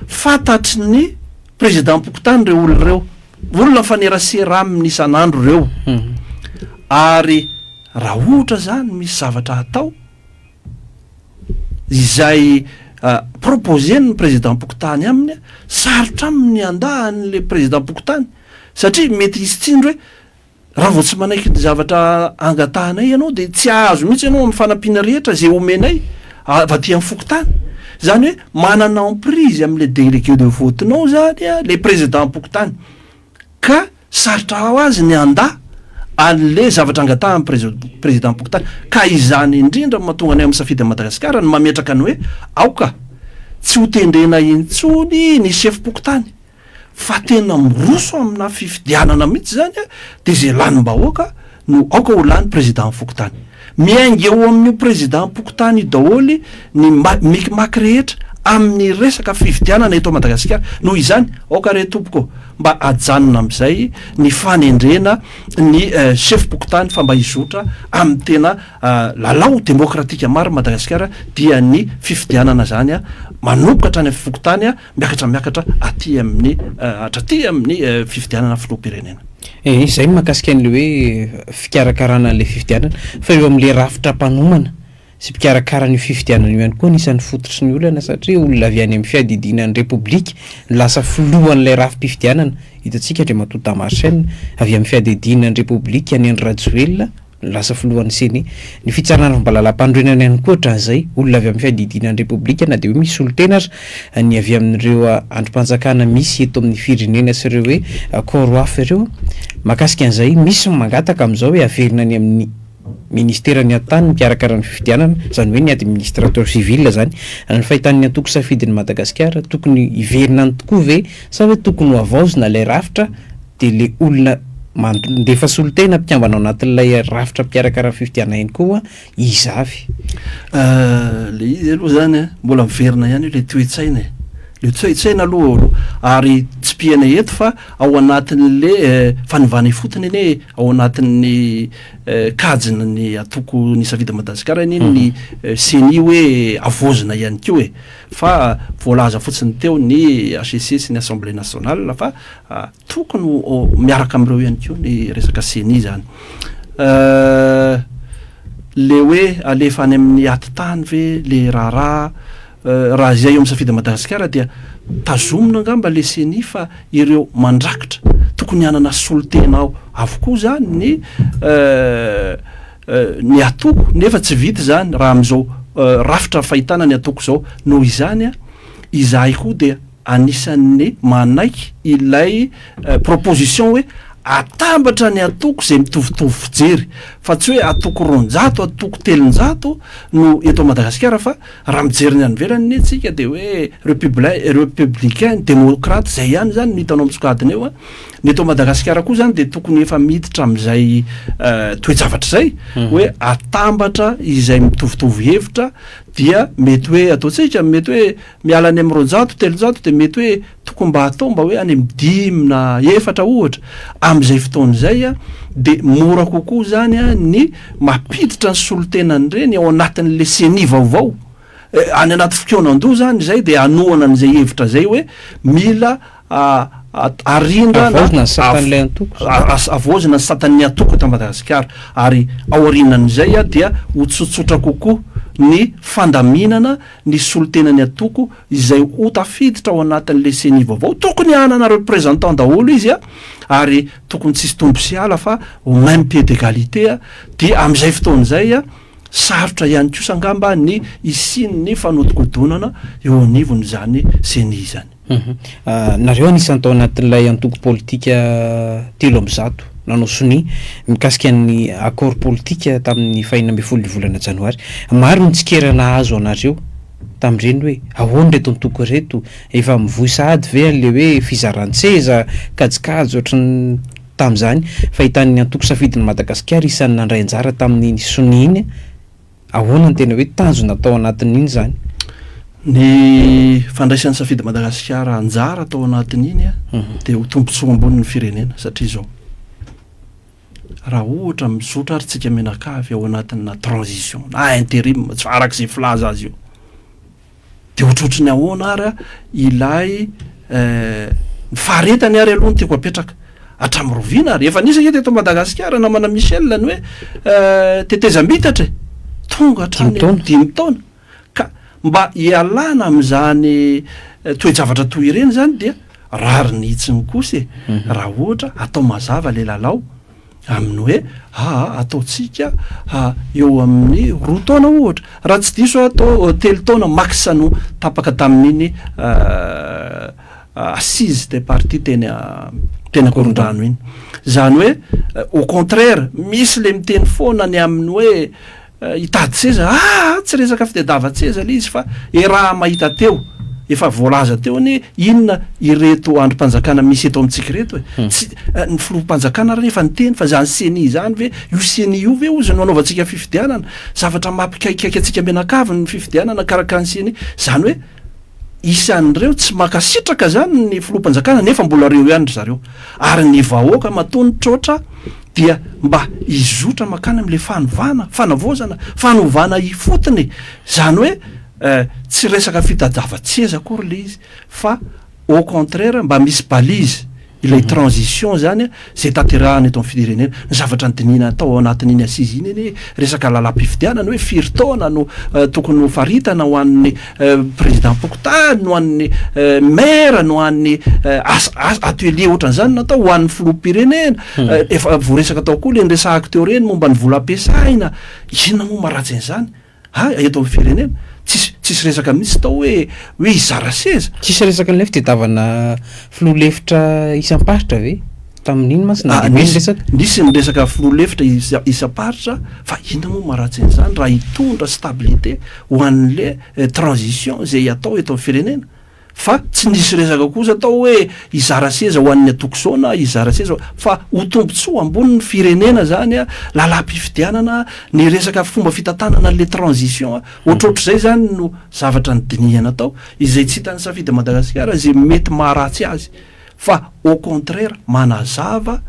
Fantatry ny président-pokontany ireo olona ireo, olona mifanerasera aminy isan'andro ireo. Ary raha ohatra izany misy zavatra atao, izay proposer-n'ny président-pokontany aminy, sarotra aminy ny handà an'ilay président-pokontany. Satria mety hisy tsindry hoe raha vao tsy manaiky ny zavatra angatahanay ianao dia tsy hahazo mihitsy ianao amin'ny fanampiana rehetra izay omenay avy aty amin'ny fokontany. Izany hoe manana emprise amin'ilay délégué de vote-nao izany ilay président-pokontany. Ka sarotra ho azy ny handà an'ilay zavatra angatahan'ny président-pokontany. Ka izany indrindra no mahatonga anay ao amin'ny Safidy Madagasikara no mametraka ny hoe aoka tsy ho tendrena intsony ny sefom-pokontany. Fa tena miroso amina fifidianana mihitsy zany a, de ze lanim-bahoaka no aoka ho lany président fokontany. Miainga eo amin'io président pokontany io daholo ny micmac rehetra amin'ny resaka fifidianana eto Madagasikara. Noho izany, aoka re tompoko mba ajanona amin'izay ny fanendrena ny chef pokontany fa mba hizotra amin'ny tena lalao demokratika marina Madagasikara dia ny fifidianana zany manomboka hatrany amin'ny fokontany Miakatra miakatra aty amin'ny hatraty amin'ny fifidianana filoham-pirenena. Ee, izay ny mahakasika an'ilay hoe fikarakarana an'ilay fifidianana. Fa eo amin'ilay rafitra mpanomana sy mpikarakara an'io fifidianana io ihany koa anisan'ny fototry ny olana satria olona avy any amin'ny fiadidiana ny Repoblika no lasa filohan'ilay rafi-pifidianana. Hitantsika Andriamatoa Damarcène avy amin'ny fiadidiana ny Repoblika an'i Andry Rajoelina Lasa filohan'ny Ceni. Ny fitsarana ara-balalampanorenana ihany koa hatramin'izay, olona avy amin'ny fiadidiana ny Repoblika na dia hoe misy solontena aza ny avy amin'ireo andrim-panjakana misy eto amin'ny firenena sy ireo hoe corps hafa ireo. Mahakasika an'izay, misy ny mangataka amin'izao hoe averina any amin'ny ministeran'ny atitany mikarakara ny fifidianana, izany hoe ny administrateur civil izany. Raha ny fahitan'ny antoko Safidin'i Madagasikara, tokony hiverina any tokoa ve sa hoe tokony ho havaozina ilay rafitra dia ilay olona mandefa solontena mpikambana ao anatin'ilay rafitra mpikarakara ny fifidianana ihany koa iza avy? Le izy aloha zany a, mbola miverina ihany io le toe-tsaina e, le toe-tsaina aloha aloha ary tsipihana eto fa ao anatin'le fanovana ifotony anie ao anatin'ny kajin'ny antoko ny Safidy Madagasikara anie ny Ceni hoe havaozina ihany koa e, fa voalaza fotsiny teo ny HCC sy ny Assemblée nationale fa Tokony ho miaraka amin'ireo ihany koa ny resaka ceni izany. Le hoe alefa any amin'ny atitany ve le raharaha, raha izay eo amin'ny safidy Madagasikara dia tazomina angamba le ceni fa ireo mandrakitra tokony hanana solontena ao avokoa izany ny ny atoko nefa tsy vita izany raha amin'izao rafitra fahitana ny atoko izao. Noho izany izahay koa dia Anisan'ny manaiky ilay proposition hoe Atambatra ny antoko izay mitovitovy fijery fa tsy hoe antoko 200, antoko 300 no eto Madagasikara fa raha mijery ny any ivelany anie tsika dia hoe republin, republicain, democrate izay ihany izany no hitanao misongadina eo an. Ny eto Madagasikara koa izany dia tokony efa miditra amin'izay toe-javatra izay hoe atambatra izay mitovitovy hevitra dia mety hoe ataontsika mety hoe miala any amin'ny 200, 300 dia mety hoe Tokony mba atao mba hoe any amin'ny dimy na efatra ohatra, amin'izay fotoana izay dia mora kokoa izany ny mampiditra ny solontenan'ireny ao anatin'ilay ceni vaovao. Any anaty fikaonan-doha izany izay dia hanohana an'izay hevitra izay hoe mila arindra na Havaozina ny satan'ilay antoko izany. Havaozina ny satan'ny antoko eto Madagasikara ary aorianan'izay dia ho tsotsotra kokoa ny fandaminana ny solontenan'ny antoko izay ho tafiditra ao anatin'ilay ceni vaovao, tokony hanana représentant daholo izy a, ary tokony tsisy tombo sy ala fa au même pied d'égalité a, dia amin'izay fotoana izay a, sarotra ihany kosa angamba ny hisian'ny fanodikodonana eo anivon'izany ceni izany. Nareo anisan'ny tao anatin'ilay antoko politika 103 nanao sonia mikasika ny accord politika tamin'ny faha-16 ny volana janoary. Maro ny tsikera nahazo anareo tamin'ireny hoe ahoana ireto antoko ireto, efa mivoy sahady ve an'ilay hoe fizaran-tseza, kajikajy ohatry ny tamin'izany fahitan'ny antoko Safidin'i Madagasikara isan'ny nandray anjara tamin'iny sonia iny. Ahoana no tena hoe tanjona tao anatin'iny izany? Ny fandraisan'ny Safidy Madagasikara anjara tao anatin'iny dia ho tombontsoa ambonin'ny firenena satria izao, raha ohatra mizotra ary tsika mianakavy ao anatina transition na interim, tsy araka izay filaza azy io, Dia ohatrohatry ny ahoana ary ilay ny faharetany ary aloha no tiako apetraka. Hatramin'ny roviana ary? Efa nisy ange teto Madagasikara namana Michel ny hoe tetezam-bitatra e! Tonga hatrany amin'ny dimy taona. Ka mba hialana amin'izany toe-javatra toy ireny izany dia rariny hitsiny kosa e! Raha ohatra atao mazava ilay lalao. Amin'ny hoe aa ataontsika eo amin'ny roa taona ohatra, raha tsy diso aho atao telo taona max no tapaka tamin'iny assise des partis teny teny Ankorondrano iny. Izany hoe au contraire misy le miteny foana ny amin'ny hoe Hitady seza? Aa! Tsy resaka fitadiavan-tseza ilay izy fa eraha-mahita teo, efa voalaza teo anie inona ireto andrim-panjakana misy eto amintsika ireto e! Tsy, ny filoham-panjakana ary efa niteny fa izany ceni izany ve, io ceni io ve hozy no anaovantsika fifidianana? Zavatra mampikaikaiky antsika mianakavy ny fifidianana karakarain'ny ceni. Izany hoe isan'ireo tsy mankasitraka izany ny filoham-panjakana nefa mbola ireo ihany ry zareo. Ary ny vahoaka matoa nitroatra dia mba hizotra mankany amin'ilay fanovana, fanavaozana, fanovana ifotony e! Izany hoe tsy resaka fitadiavan-tseza akory ilay izy fa au contraire mba misy balise ilay transition izany izay tanterahana eto amin'ny firenena. Ny zavatra nodinihina tao anatin'iny assise iny anie resaka lalam-pifidianana hoe firy taona no tokony ho faritana ho an'ny Président-pokontany, ho an'ny maire, no an'ny asa atelier ohatran'izany no natao, ho an'ny filoham-pirenena. Efa voaresaka tao koa ilay niresahako teo ireny momba ny vola ampiasaina. Inona moa maharatsy an'izany? Ha, eto amin'ny firenena. Tsisy tsisy resaka mihitsy tao hoe hoe hizara seza. Tsisy resaka an'ilay fitadiavana filoha lefitra isam-paritra ve? Tamin'iny mantsy nandeha be ny resaka. Nisy ny resaka filoha lefitra isam-paritra fa inona moa maharatsy an'izany raha hitondra stabilité ho an'le transition izay atao eto amin'ny firenena fa tsy nisy resaka kosa tao hoe hizara seza ho an'ny antoko zao na hizara seza fa ho tombontsoa ambonin'ny firenena zany a, lalam-pifidianana, ny resaka fomba fitantanana an'le transition a, ohatrohatr'izay zany no zavatra nodinihana tao, izay tsy hitan'ny Safidy Madagasikara izay mety maharatsy azy fa au contraire manazava,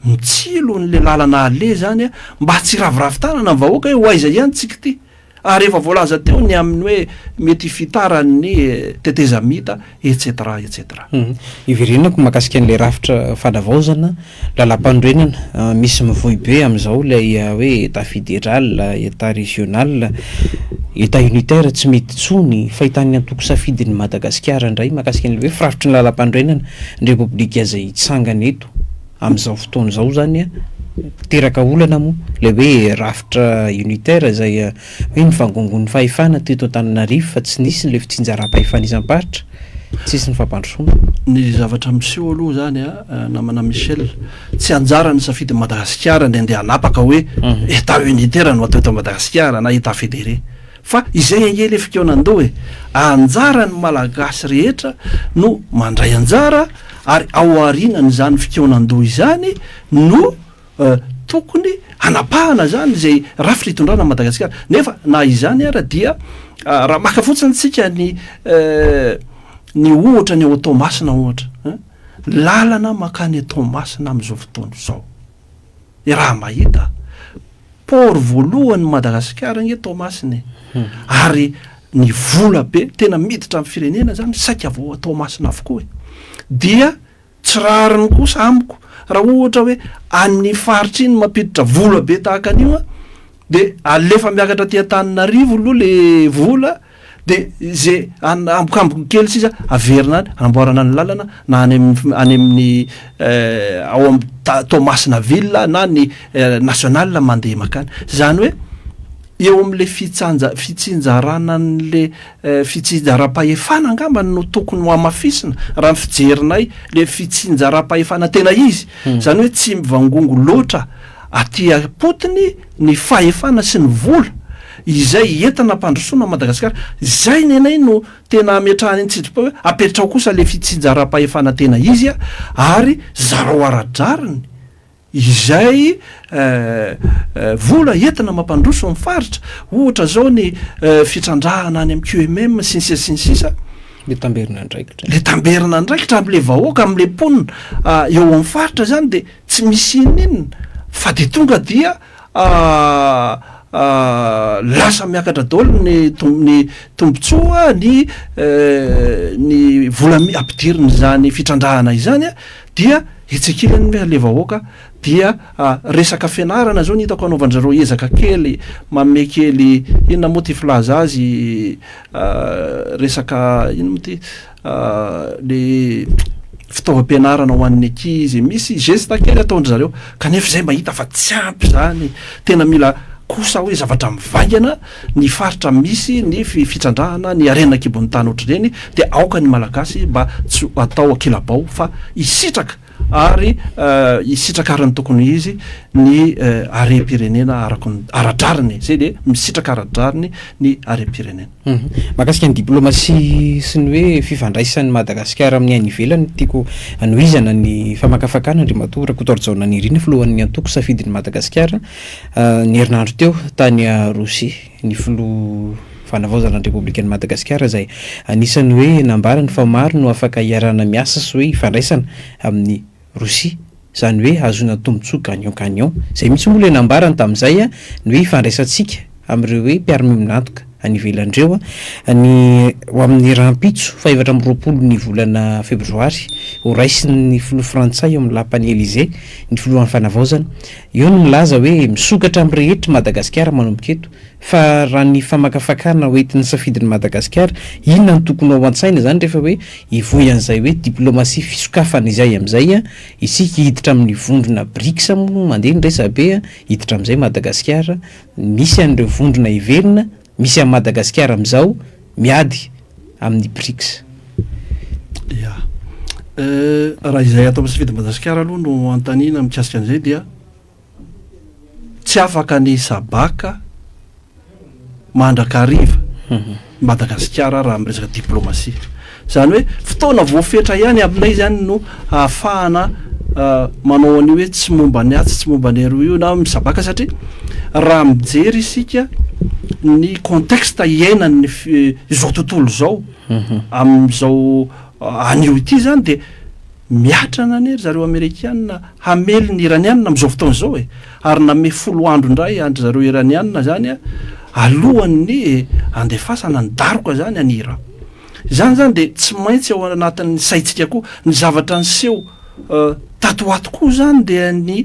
mitsilo an'le lalana aleha zany a, mba tsy hiraviravy tanana ny vahoaka hoe ho aiza ihany tsika ity. Ary efa voalaza teo ny amin'ny hoe mety fitaran'ny tetezamita etc etc. Hiverenako mahakasika an'ilay rafitra fanavaozana lalampanorenana misy mivoy be amin'izao ilay hoe Etat fédéral, Etat régional, Etat unitaire tsy mety intsony, fahitan'ny antoko Safidin'i Madagasikara indray mahakasika an'ilay hoe firafitry ny lalampanorenana ny Repoblika izay hitsangana eto. Amin'izao fotoana izao izany, miteraka olana moa ilay hoe rafitra unitaire izay hoe nivangongon'ny fahefana teto Antananarivo fa tsy nisy ilay fitsinjaram-pahefana isam-paritra. Tsisy ny fampandrosoana. Ny zavatra miseho aloha zany a, namana Michel, tsy anjaran'ny safidin'i Madagasikara ny andeha hanapaka hoe Etat unitaire no atao eto Madagasikara na Etat fédéré. Fa izay ange le fikaonan-doha e! Anjaran'ny Malagasy rehetra no mandray anjara ary ao aorianan'izany fikaonan-doha izany no tokony hanapahana izany izay rafitra hitondrana an'i Madagasikara. Nefa na izany ara dia raha maka fotsiny tsika ny ny ohatra ny ao Toamasina ohatra an, lalana mankany Toamasina amin'izao fotoana izao, raha mahita port voalohany Madagasikara ange Toamasina e, ary ny vola be tena miditra amin'ny firenena zany saika avy ao Toamasina avokoa e, dia Tsy rariny kosa amiko raha ohatra hoe any faritra iny mampiditra vola be tahaka an'io an, de alefa miakatra aty Antananarivo aloha le vola de ze ambokambony kely sisa averina any anamboarana ny lalana na any amin'ny any amin'ny ao amin'ny Toamasina ville na ny national mandeha makany. Zany hoe eo am'le fitsanja- fitsinjarana an'le Fitsinjaram-pahefana angamba no tokony ho hamafisina raha ny fijerinay le fitsinjaram-pahefana tena izy, izany hoe tsy mivangongo loatra aty am-potony ny fahefana sy ny vola izay entina hampandrosoana an'i Madagasikara. Izay nenay no tena ametrahana ny tsindrim-peo hoe apetraho kosa le fitsinjaram-pahefana tena izy ary zarao ara-drariny Izay vola entina mampandroso ny faritra, ohatra izao ny fitrandrahana any amin'ny QMM sy ny sisa sy ny sisa. Le tamberin'andraikitra. Le tamberin'andraikitra amin'le vahoaka, amin'le mponina eo amin'ny faritra izany dia tsy misy inon'inona fa dia tonga dia lasa miakatra daholo ny ny tombotsoa, ny ny vola ampidirin'izany fitrandrahana izany dia etsy ankilany nefa le vahoaka dia resaka fianarana zao ny hitako anaovan-dry zareo ezaka kely manome kely inona moa ty filaza azy resaka inona moa ty le fitaovam-pianarana ho an'ny ankizy misy geste kely ataon-dry zareo kanefa zay mahita fa tsy ampy zany tena mila kosa hoe zavatra mivaingana ny faritra misy ny fitrandrahana ny harena an-kibon'ny tany ohatr'ireny dia aoka ny Malagasy mba tsy ho atao ankilabao fa hisitraka ary hisitraka ary ny tokony ho izy ny harem-pirenena araka ny ara-drariny, izay dia misitraka ara-drariny ny harem-pirenena. Mahakasika ny diplomasia sy ny hoe fifandraisan'i Madagasikara amin'ny any ivelany no tiako hanohizana ny famakafakana Andriamatoa Rakotoarijaona Nirina, filohan'ny antoko Safidin'i Madagasikara. Ny herinandro teo, tany Rosia, ny filoha fanavaozana ny Repoblikan'i Madagasikara izay anisan'ny hoe nambarany fa maro no afaka hiarahana miasa sy hoe hifandraisana amin'i Rosia, izany hoe hahazoana tombontsoa gagnant-gagnant. Izay mihitsy moa ilay nambarany tamin'izay, ny hoe hifandraisantsika amin'ireo hoe mpiara-miombon'antoka any ivelany ireo. Ny ho amin'ny rahampitso faha 24 ny volana febroary, horaisin'ny filoha frantsay ao amin'ny lapan'i Elysée ny filohan'ny fanavaozana. Eo no milaza hoe misokatra amin'ny rehetra i Madagasikara manomboka eto, fa raha ny famakafakana ho entin'ny safidin'i Madagasikara, inona no tokony ho ao an-tsaina izany rehefa hoe hivoy an'izay hoe diplomasia fisokafana izay amin'izay isika hiditra amin'ny vondrona Brics moa mandeha ny resabe, hiditra amin'izay Madagasikara, misy an'ireo vondrona heverina misy an'i Madagasikara amin'izao miady amin'ny Brics. Ya. Raha izay ato amin'ny Safidy Madagasikara aloha no anontaniana mikasika an'izay dia tsy afaka ny hisabaka mandrakariva Madagasikara raha miresaka diplomasia. Izany hoe fotoana voafetra ihany aminay izany no ahafahana manao an'io hoe tsy momba ny atsy tsy momba ny eroa io na misabaka satria raha mijery isika ny contexte iainan'ny izao tontolo izao amin'izao anio ity izany dia miatrana anie ry zareo amerikana hamely ny iraniana amin'izao fotoana izao e, ary nanome folo andro indray an-dry zareo iraniana izany alohan'ny handefasana ny daroka izany any Iran. Izany izany dia tsy maintsy ao anatin'ny saintsika koa. Ny zavatra niseho tato ho ato koa izany dia ny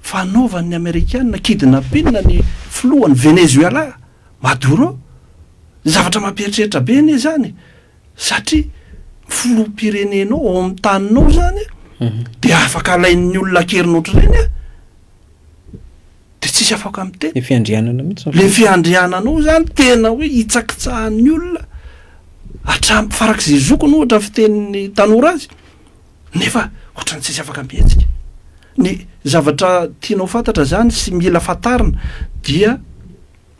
fanaovan'ny amerikana kidnapping ny filohan'i Venezuela, Maduro. Zavatra mampieritreritra be anie izany e! Satria filoham-pirenenao ao amin'ny taninao izany dia afaka alain'ny olona an-keriny ohatr'ireny an, dia tsisy afaka miteny. Le fiandrianana mihitsy. Le fiandriananao izany tena hoe hitsakitsahan'ny olona. Hatramin'ny farak'izay zokiny ohatra ny fitenin'ny tanora azy, nefa ohatran'ny tsisy afaka mihetsika. Ny zavatra tianao fantatra zany sy mila fantarina dia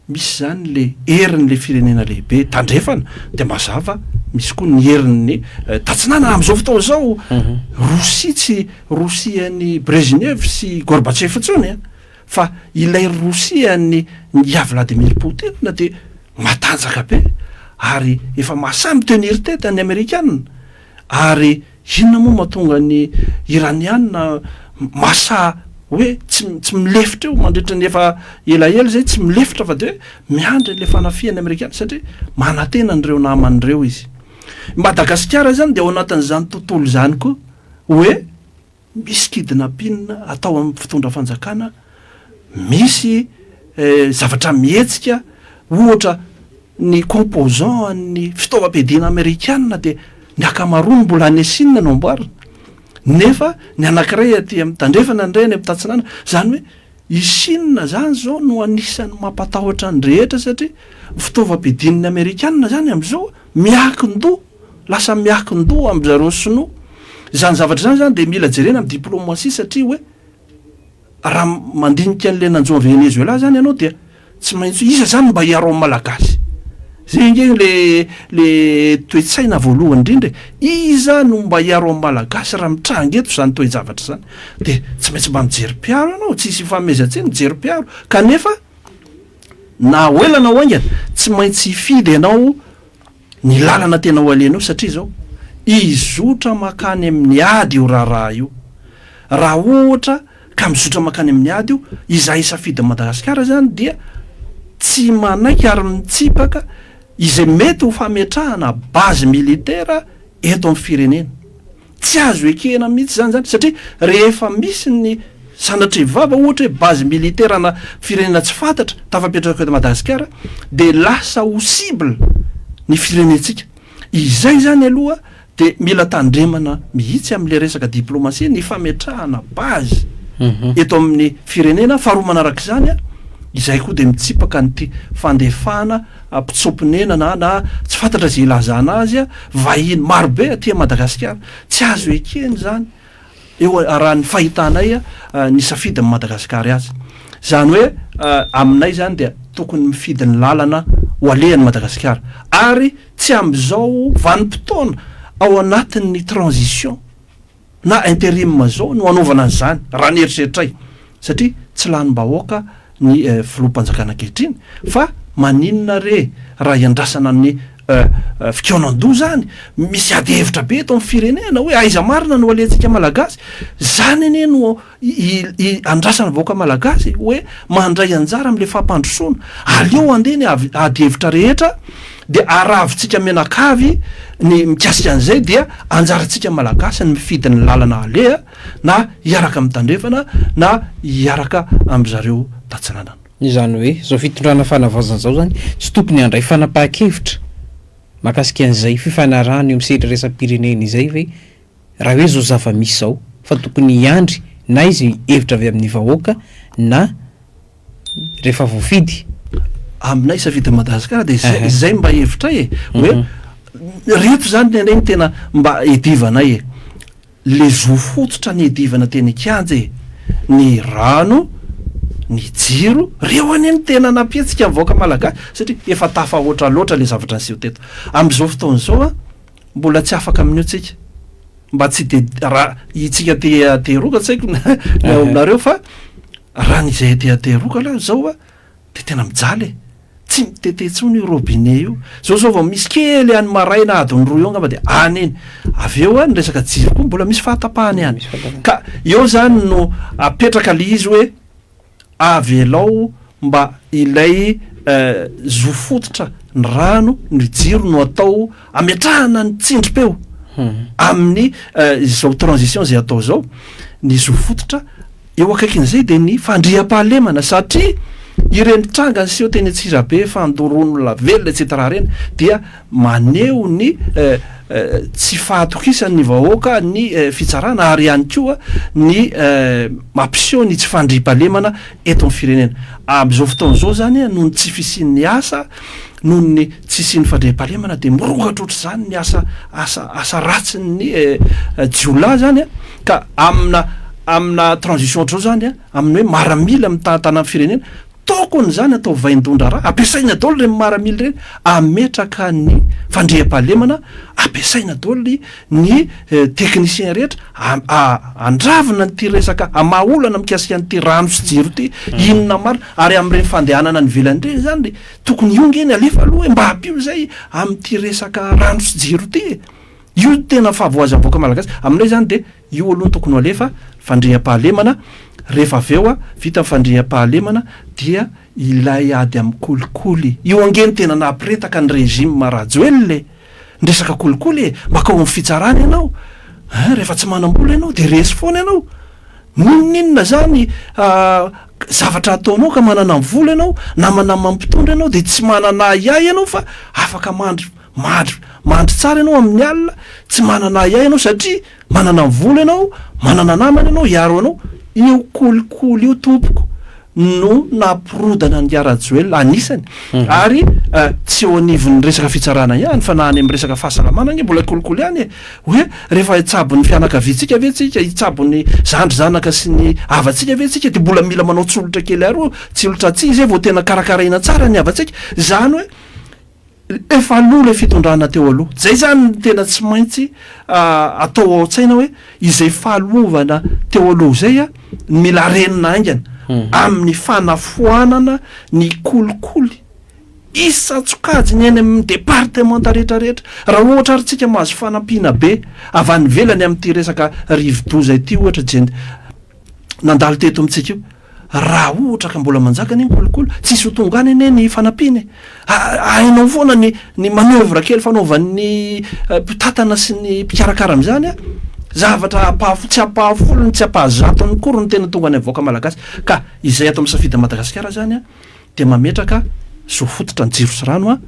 misy zany le herin'le firenena lehibe tandrefana de mazava misy koa ny herin'ny tatsinanana am'zao fotoana zao. Rosia tsy Rosia an'i Brejnev sy Gorbatchev intsony a, fa ilay Rosia an'i Ingahy Vladimir Poutine dia matanjaka be ary efa mahasahy mi-tenir tête ny amerikana. Ary inona moa mahatonga ny Iraniana mahasahy hoe tsy tsy milefitra eo mandritra ny efa elaela izay, tsy milefitra fa dia hoe miandry an'ilay fanafihan'ny amerikana satria manantena an'ireo namany ireo izy. I Madagasikara izany dia ao anatin'izany tontolo izany koa hoe Misy kidnapping atao amin'ny mpitondra fanjakana, misy zavatra mihetsika, ohatra ny composant an'ny fitaovam-piadiana amerikana dia ny ankamaroany mbola any Chine no amboarina, nefa ny anankiray aty amin'ny tandrefana, ny iray any amin'ny tatsinanana, izany hoe i Chine izany izao no anisan'ny mampatahotra ny rehetra satria ny fitaovam-piadian'ny amerikana izany amin'izao miankin-doha. Lasa miakin-doha amin-dry zareo sinoa. Izany zavatra izany izany dia mila jerena amin'ny diplomatie satria hoe raha mandinika an'ilay nanjo an'i Venezuela izany ianao dia tsy maintsy hoe iza izany no mba hiaro amin'ny Malagasy? Izay ange le le toe-tsaina voalohany indrindra e. Iza no mba hiaro amin'ny Malagasy raha mitranga eto izany toe-javatra izany? Dia tsy maintsy mba mijery mpiaro ianao, tsisy ifanomezan-tsiny mijery mpiaro. Kanefa na ho ela na ho haingana tsy maintsy hifidy ianao Ny lalana tena ho alehanao satria izao, hizotra mankany amin'ny ady io raharaha io. Raha ohatra ka mizotra mankany amin'ny ady io, izahay safidin'i Madagasikara izany dia tsy manaiky ary mitsipaka izay mety ho fametrahana base militaire eto amin'ny firenena. Tsy azo ekena mihitsy izany izany satria rehefa misy ny sanatria vava ohatra hoe base militaire ana firenena tsy fantatra tafapetraka eto Madagasikara dia lasa ho cible ny firenentsika. Izay izany aloha dia mila tandremana mihitsy amin'ilay resaka diplomatie ny fametrahana base eto amin'ny firenena. Faharoa manaraka izany, izay koa dia mitsipaka an'ity fandefana mpitsoa-ponenana na tsy fantatra izay ilazana azy, vahiny maro be aty Madagasikara. Tsy azo ekena izany eo raha ny fahitanay ny safidin'i Madagasikara azy. Izany hoe aminay izany dia tokony mifidy ny lalana ho alehan'i Madagasikara ary tsy amin'izao vanim-potoana ao anatin'ny transition na interim zao no hanaovana an'izany raha ny eritreritray satria tsy lanim-bahoaka ny filoham-panjakana ankehitriny fa maninona re raha iandrasana ny fikaonan-doha zany misy ady hevitra be eto amin'ny firenena hoe aiza marina no alehantsika malagasy zany anie no andrasana vahoaka malagasy hoe mandray anjara amin'ilay fampandrosoana aleo andeha ny ady hevitra rehetra dia aravintsika mianakavy ny mikasika an'izay dia anjarantsika malagasy ny mifidy ny lalana aleha na hiaraka amin'ny tandrefana na hiaraka amin-dry zareo tatsinanana. Izany hoe izao fitondrana fanavaozana izao izany tsy tokony handray fanapahan-kevitra mahakasika an'izay fifanarahana eo amin'ny sehatra iraisam-pirenena izay ve raha hoe izao zava-misy izao fa tokony hiandry na izy hevitra avy amin'ny vahoaka na rehefa voafidy. Aminay safidin'i Madagasikara dia izay izay mba hevitray e, hoe reto zany ny anay no tena mba idivanay e, le zo fototra niadivana teny an-kianja e, ny rano, ny jiro, reo anie no tena nampihetsika ny vahoaka malagasy satria efa tafahoatra loatra le zavatra niseho teto. Amin'izao fotoana izao an, mbola tsy afaka amin'io tsika, mba tsy de raha itsika aty Antehiroka tsy haiko ny ao aminareo fa Raha ny izay aty Antehiroka aloha izao a, dia tena mijaly e! Tsy mitete intsony io robinet io. Izao izao vao misy kely any maraina adiny roa eo angamba dia any iny. Avy eo a, ny resaka jiro koa mbola misy fahatapahany ihany. Ka eo izany no apetraka ilay izy hoe avelao mba ilay zo fototra, ny rano, ny jiro no atao ametrahana ny tsindrim-peo amin'ny izao transition izay atao izao, ny zo fototra. Eo akaikin'izay dia ny fandriampahalemana satria ireny tranga niseho teny Antsirabe, fandoroan'olona velona etc ireny dia maneho ny tsy fahatokisan'ny vahoaka ny fitsarana ary ihany koa ny mampiseho ny tsy fandriampahalemana eto amin'ny firenena. Amin'izao fotoana izao izany noho ny tsy fisian'ny asa, noho ny tsy hisian'ny fandriampahalemana dia mirongatra ohatr'izany ny asa asa asa ratsin'ny jiolahy zany a, ka amina amina transition ohatr'izao zany a, amin'ny hoe maramila mitantana ny firenena, tokony zany atao vaindohan-draharaha, ampiasaina daholo ireny maramila ireny ametraka ny fandriampahalemana, ampiasaina daholo ny technicien rehetra handravina an'ity resaka hamaha olana mikasika an'ity rano sy jiro ity, inona marina, ary amin'ireny fandehanana any ivelany ireny zany ry tokony io nge ny alefa aloha e, mba ampio izay amin'ity resaka rano sy jiro ity e, io no tena fahavoazan'ny vahoaka malagasy, aminay zany dia io aloha no tokony ho alefa, fandriampahalemana, rehefa avy eo vita ny fandriampahalemana dia ilay ady amin'ny kolikoly, io ange no tena nahapiretaka ny régime Rajoelina e. Ny resaka kolikoly e, makao amin'ny fitsarana ianao hein, rehefa tsy manam-bola ianao dia resy foana ianao, n'inon'inona zany zavatra ataonao ka manana ny vola ianao na manama ny mpitondra ianao dia tsy manana ahiahy ianao fa afaka mandry mandry mandry tsara ianao amin'ny alina, tsy manana ahiahy ianao satria Manana vola ianao, manana namana ianao hiaro anao, io kolikoly io tompoko no nampirodana an'i Rajoelina anisany, ary tsy eo anivon'ny resaka fitsarana ihany fa na any amin'ny resaka fahasalamana ange mbola kolikoly ihany e, hoe rehefa hitsabo ny fianakaviantsika ve tsika, hitsabo ny zandry zanaka sy ny havantsika ve tsika dia mbola mila manao tsolotra kely aroa, tsolotra atsy izay vao tena karakaraina tsara ny havantsika, izany hoe. Efa aloha ilay fitondrana teo aloha. Zay zany no tena tsy maintsy atao ao an-tsaina hoe izay fahalovana teo aloha izay no mila arenina haingana amin'ny fanafoanana ny kolikoly isan-tsokajiny eny amin'ny departemanta rehetra rehetra. Raha ohatra ary tsika mahazo fanampiana be avy any ivelany amin'ity resaka rivodoza ity ohatra jend nandalo teto amintsika io, Raha ohatra ka mbola manjaka anie ny kolikoly, tsisy ho tonga any anie ny fanampiana e! Hainao foana ny ny manoeuvre kely fanaovan'ny mpitantana sy ny mpikarakara amin'izany an! Zavatra ampahafo tsy ampahafolony tsy ampahazatony akory no tena tonga any amin'ny vahoaka malagasy. Ka izay ato amin'ny Safidy Madagasikara izany an, dia mametraka zo fototra ny jiro sy rano an,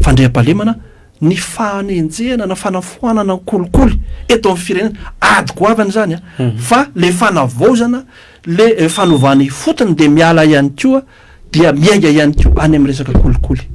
fandriampahalemana, ny fanenjehana na fanafoanana ny kolikoly eto amin'ny firenena, ady goavana izany an, fa le fanavaozana, le fanovana ifotony dia miala ihany koa, dia miainga ihany koa any amin'ny resaka kolikoly.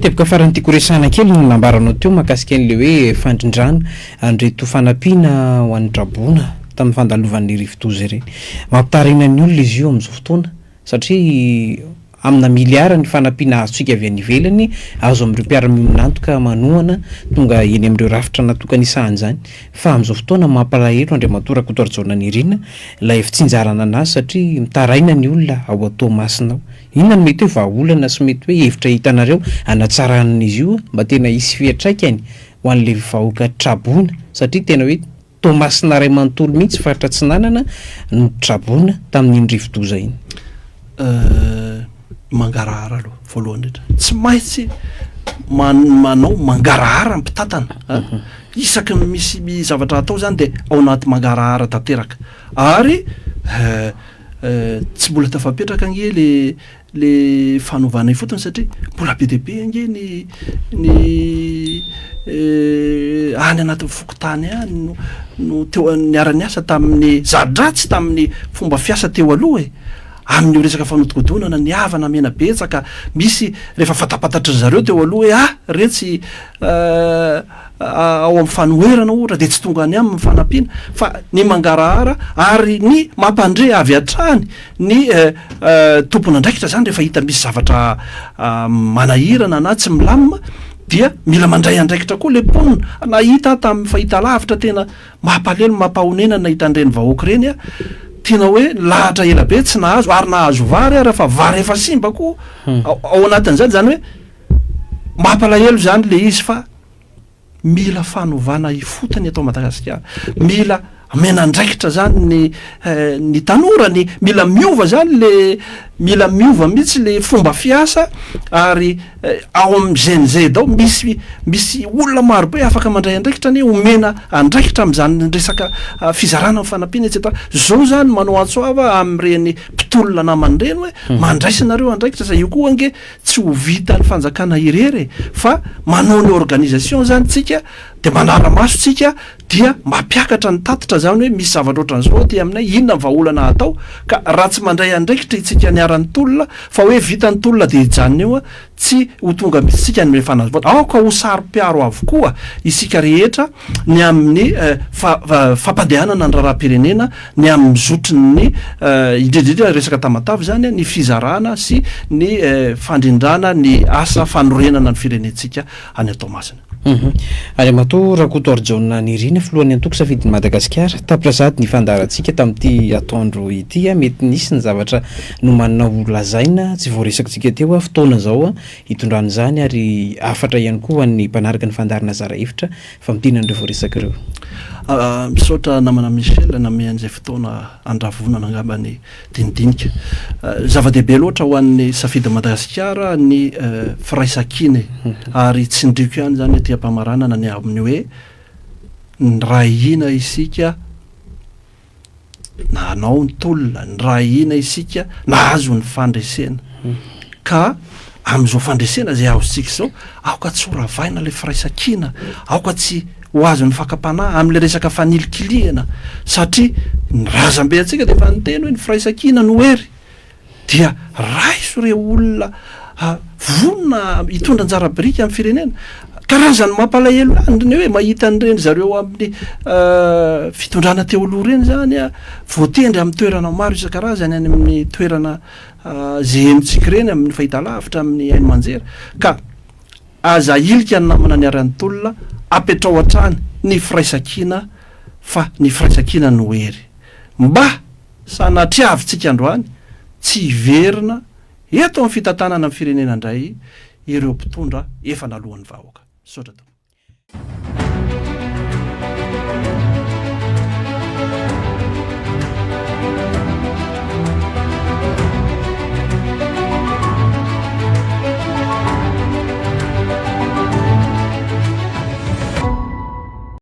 Teboka farany tiako resahana kely ny nambaranao teo mahakasika an'ilay hoe fandrindrana an'ireto fanampiana ho an'ny traboina tamin'ny fandalovan'ny rivodoza ireny. Mampitaraina ny olona izy io amin'izao fotoana satria amina miliara ny fanampiana azontsika avy any ivelany, azo amin'ireo mpiara-miombon'antoka manohana tonga eny amin'ireo rafitra natokana hisahana izany. Fa amin'izao fotoana mampalahelo Andriamatoa Rakotoarijaona Nirina ilay fitsinjarana anazy satria mitaraina ny olona ao Toamasina ao. Inona no mety hoe vahaolana sy mety hoe hevitra hitanareo hanatsarana izy io mba tena hisy fiantraikany ho an'ilay vahoaka traboina satria tena hoe Toamasina iray manontolo mihitsy faritra Atsinanana no traboina tamin'iny rivodoza iny. Mangarahara aloha voalohany indrindra. Tsy maintsy manao mangarahara ny mpitantana a. Isaky ny misy zavatra atao zany dia ao anaty mangarahara tanteraka. Ary tsy mbola tafapetraka ange le le fanovana ifotony satria mbola be dia be ange ny ny any anatin'ny fokontany any no no teo niara-niasa tamin'ny za-dratsy tamin'ny fomba fiasa teo aloha e, amin'io resaka fanodikodonana ny havana mena betsaka, misy rehefa fantapantatry zareo teo aloha hoe ah retsy ao amin'ny fanoherana ohatra dia tsy tonga any aminy ny fanampiana fa ny mangarahara ary ny mampandre avy hatrany ny tompon'andraikitra zany rehefa hita misy zavatra manahirana na tsy milamina dia mila mandray andraikitra koa le mponina. Nahita aho tamin'ny fahitalavitra tena mampalelo mampahonena nahita an'ireny vahoaka ireny aho, tena hoe nilahatra ela be tsy nahazo ary nahazo vary ary fa vary efa simba koa ao anatin'izany, zany hoe mampalahelo zany le izy fa Mila fanovana ifotony eto Madagasikara. Mila omena andraikitra zany ny ny tanora, ny mila miova zany le mila miova mihitsy le fomba fiasa ary ao amin'ny Gen Z ao misy misy olona maro be afaka mandray andraikitra anie omena andraikitra amin'izany resaka fizarana ny fanampiana et cetera. Zao zany manao antso avo aho amin'ireny mpitolona namana ireny hoe mandraisa nareo andraikitra sa io koa ange Tsy ho vitan'ny fanjakana irery e, fa manao ny organisation zany tsika Dia manara-maso tsika dia mampiakatra ny tatitra zany hoe misy zavatra ohatran'izao aty aminay, inona ny vahaolana atao, ka raha tsy mandray andraikitra itsika niara-nitolona fa hoe vita ny tolona dia hijanona eo, tsy ho tonga mihitsy tsika any amin'ilay fanazavana. Aoka ho saro-piaro avokoa isika rehetra ny amin'ny fampandehanana ny raharaham-pirenena, ny amin'ny zotrin'ny, indrindra indrindra resaka Tamatave izany, ny fizarana sy ny fandrindrana ny asa fanorenana ny firenentsika any Toamasina. Andriamatoa Rakotoarijaona Nirina, filohan'ny antoko Safidin'i Madagasikara, tapitra sahady ny fandaharantsika tamin'ity atoandro ity. Mety nisy ny zavatra nomanina ho lazaina tsy voaresakitsika teo, fotoana izao hitondrana izany ary hafatra ihany koa ho an'ny mpanaraka ny fandaharana zara hevitra famintinana ireo voaresaka ireo. Misaotra namana Michel nanome an'izay fotoana handravonana angamba ny dinidinika. Zava-dehibe loatra ho an'ny safidin'i Madagasikara ny firaisankina e. Ary tsindriako ihany izany aty am-pamaranana ny amin'ny hoe niray hina isika nanao ny tolona, niray hina isika nahazo ny fandresena. Ka amin'izao fandresena izay azontsika izao, aoka tsy ho ravaina ilay firaisankina, aoka tsy ho azon'ny fakam-panahy amin'ilay resaka fanilikilihana, satria ny razambe antsika dia efa niteny hoe ny firaisankina no hery, dia raiso ireo olona vonona hitondra anjara biriky amin'ny firenena. Karazan'ny mampalahelo ihany ny hoe mahita an'ireny zareo amin'ny fitondrana teo aloha ireny izany, voatendry amin'ny toerana maro isan-karazany any amin'ny toerana Ze henontsika ireny amin'ny fahitalavitra, amin'ny haino aman-jery. Ka aza ahilika ny namana niara-nitolona, apetrao hatrany ny firaisankina fa ny firaisankina no hery. Mba sanatriavintsika androany tsy hiverina eto amin'ny fitantanana ny firenena indray ireo mpitondra efa naloan'ny vahoaka. Misaotra tompoko.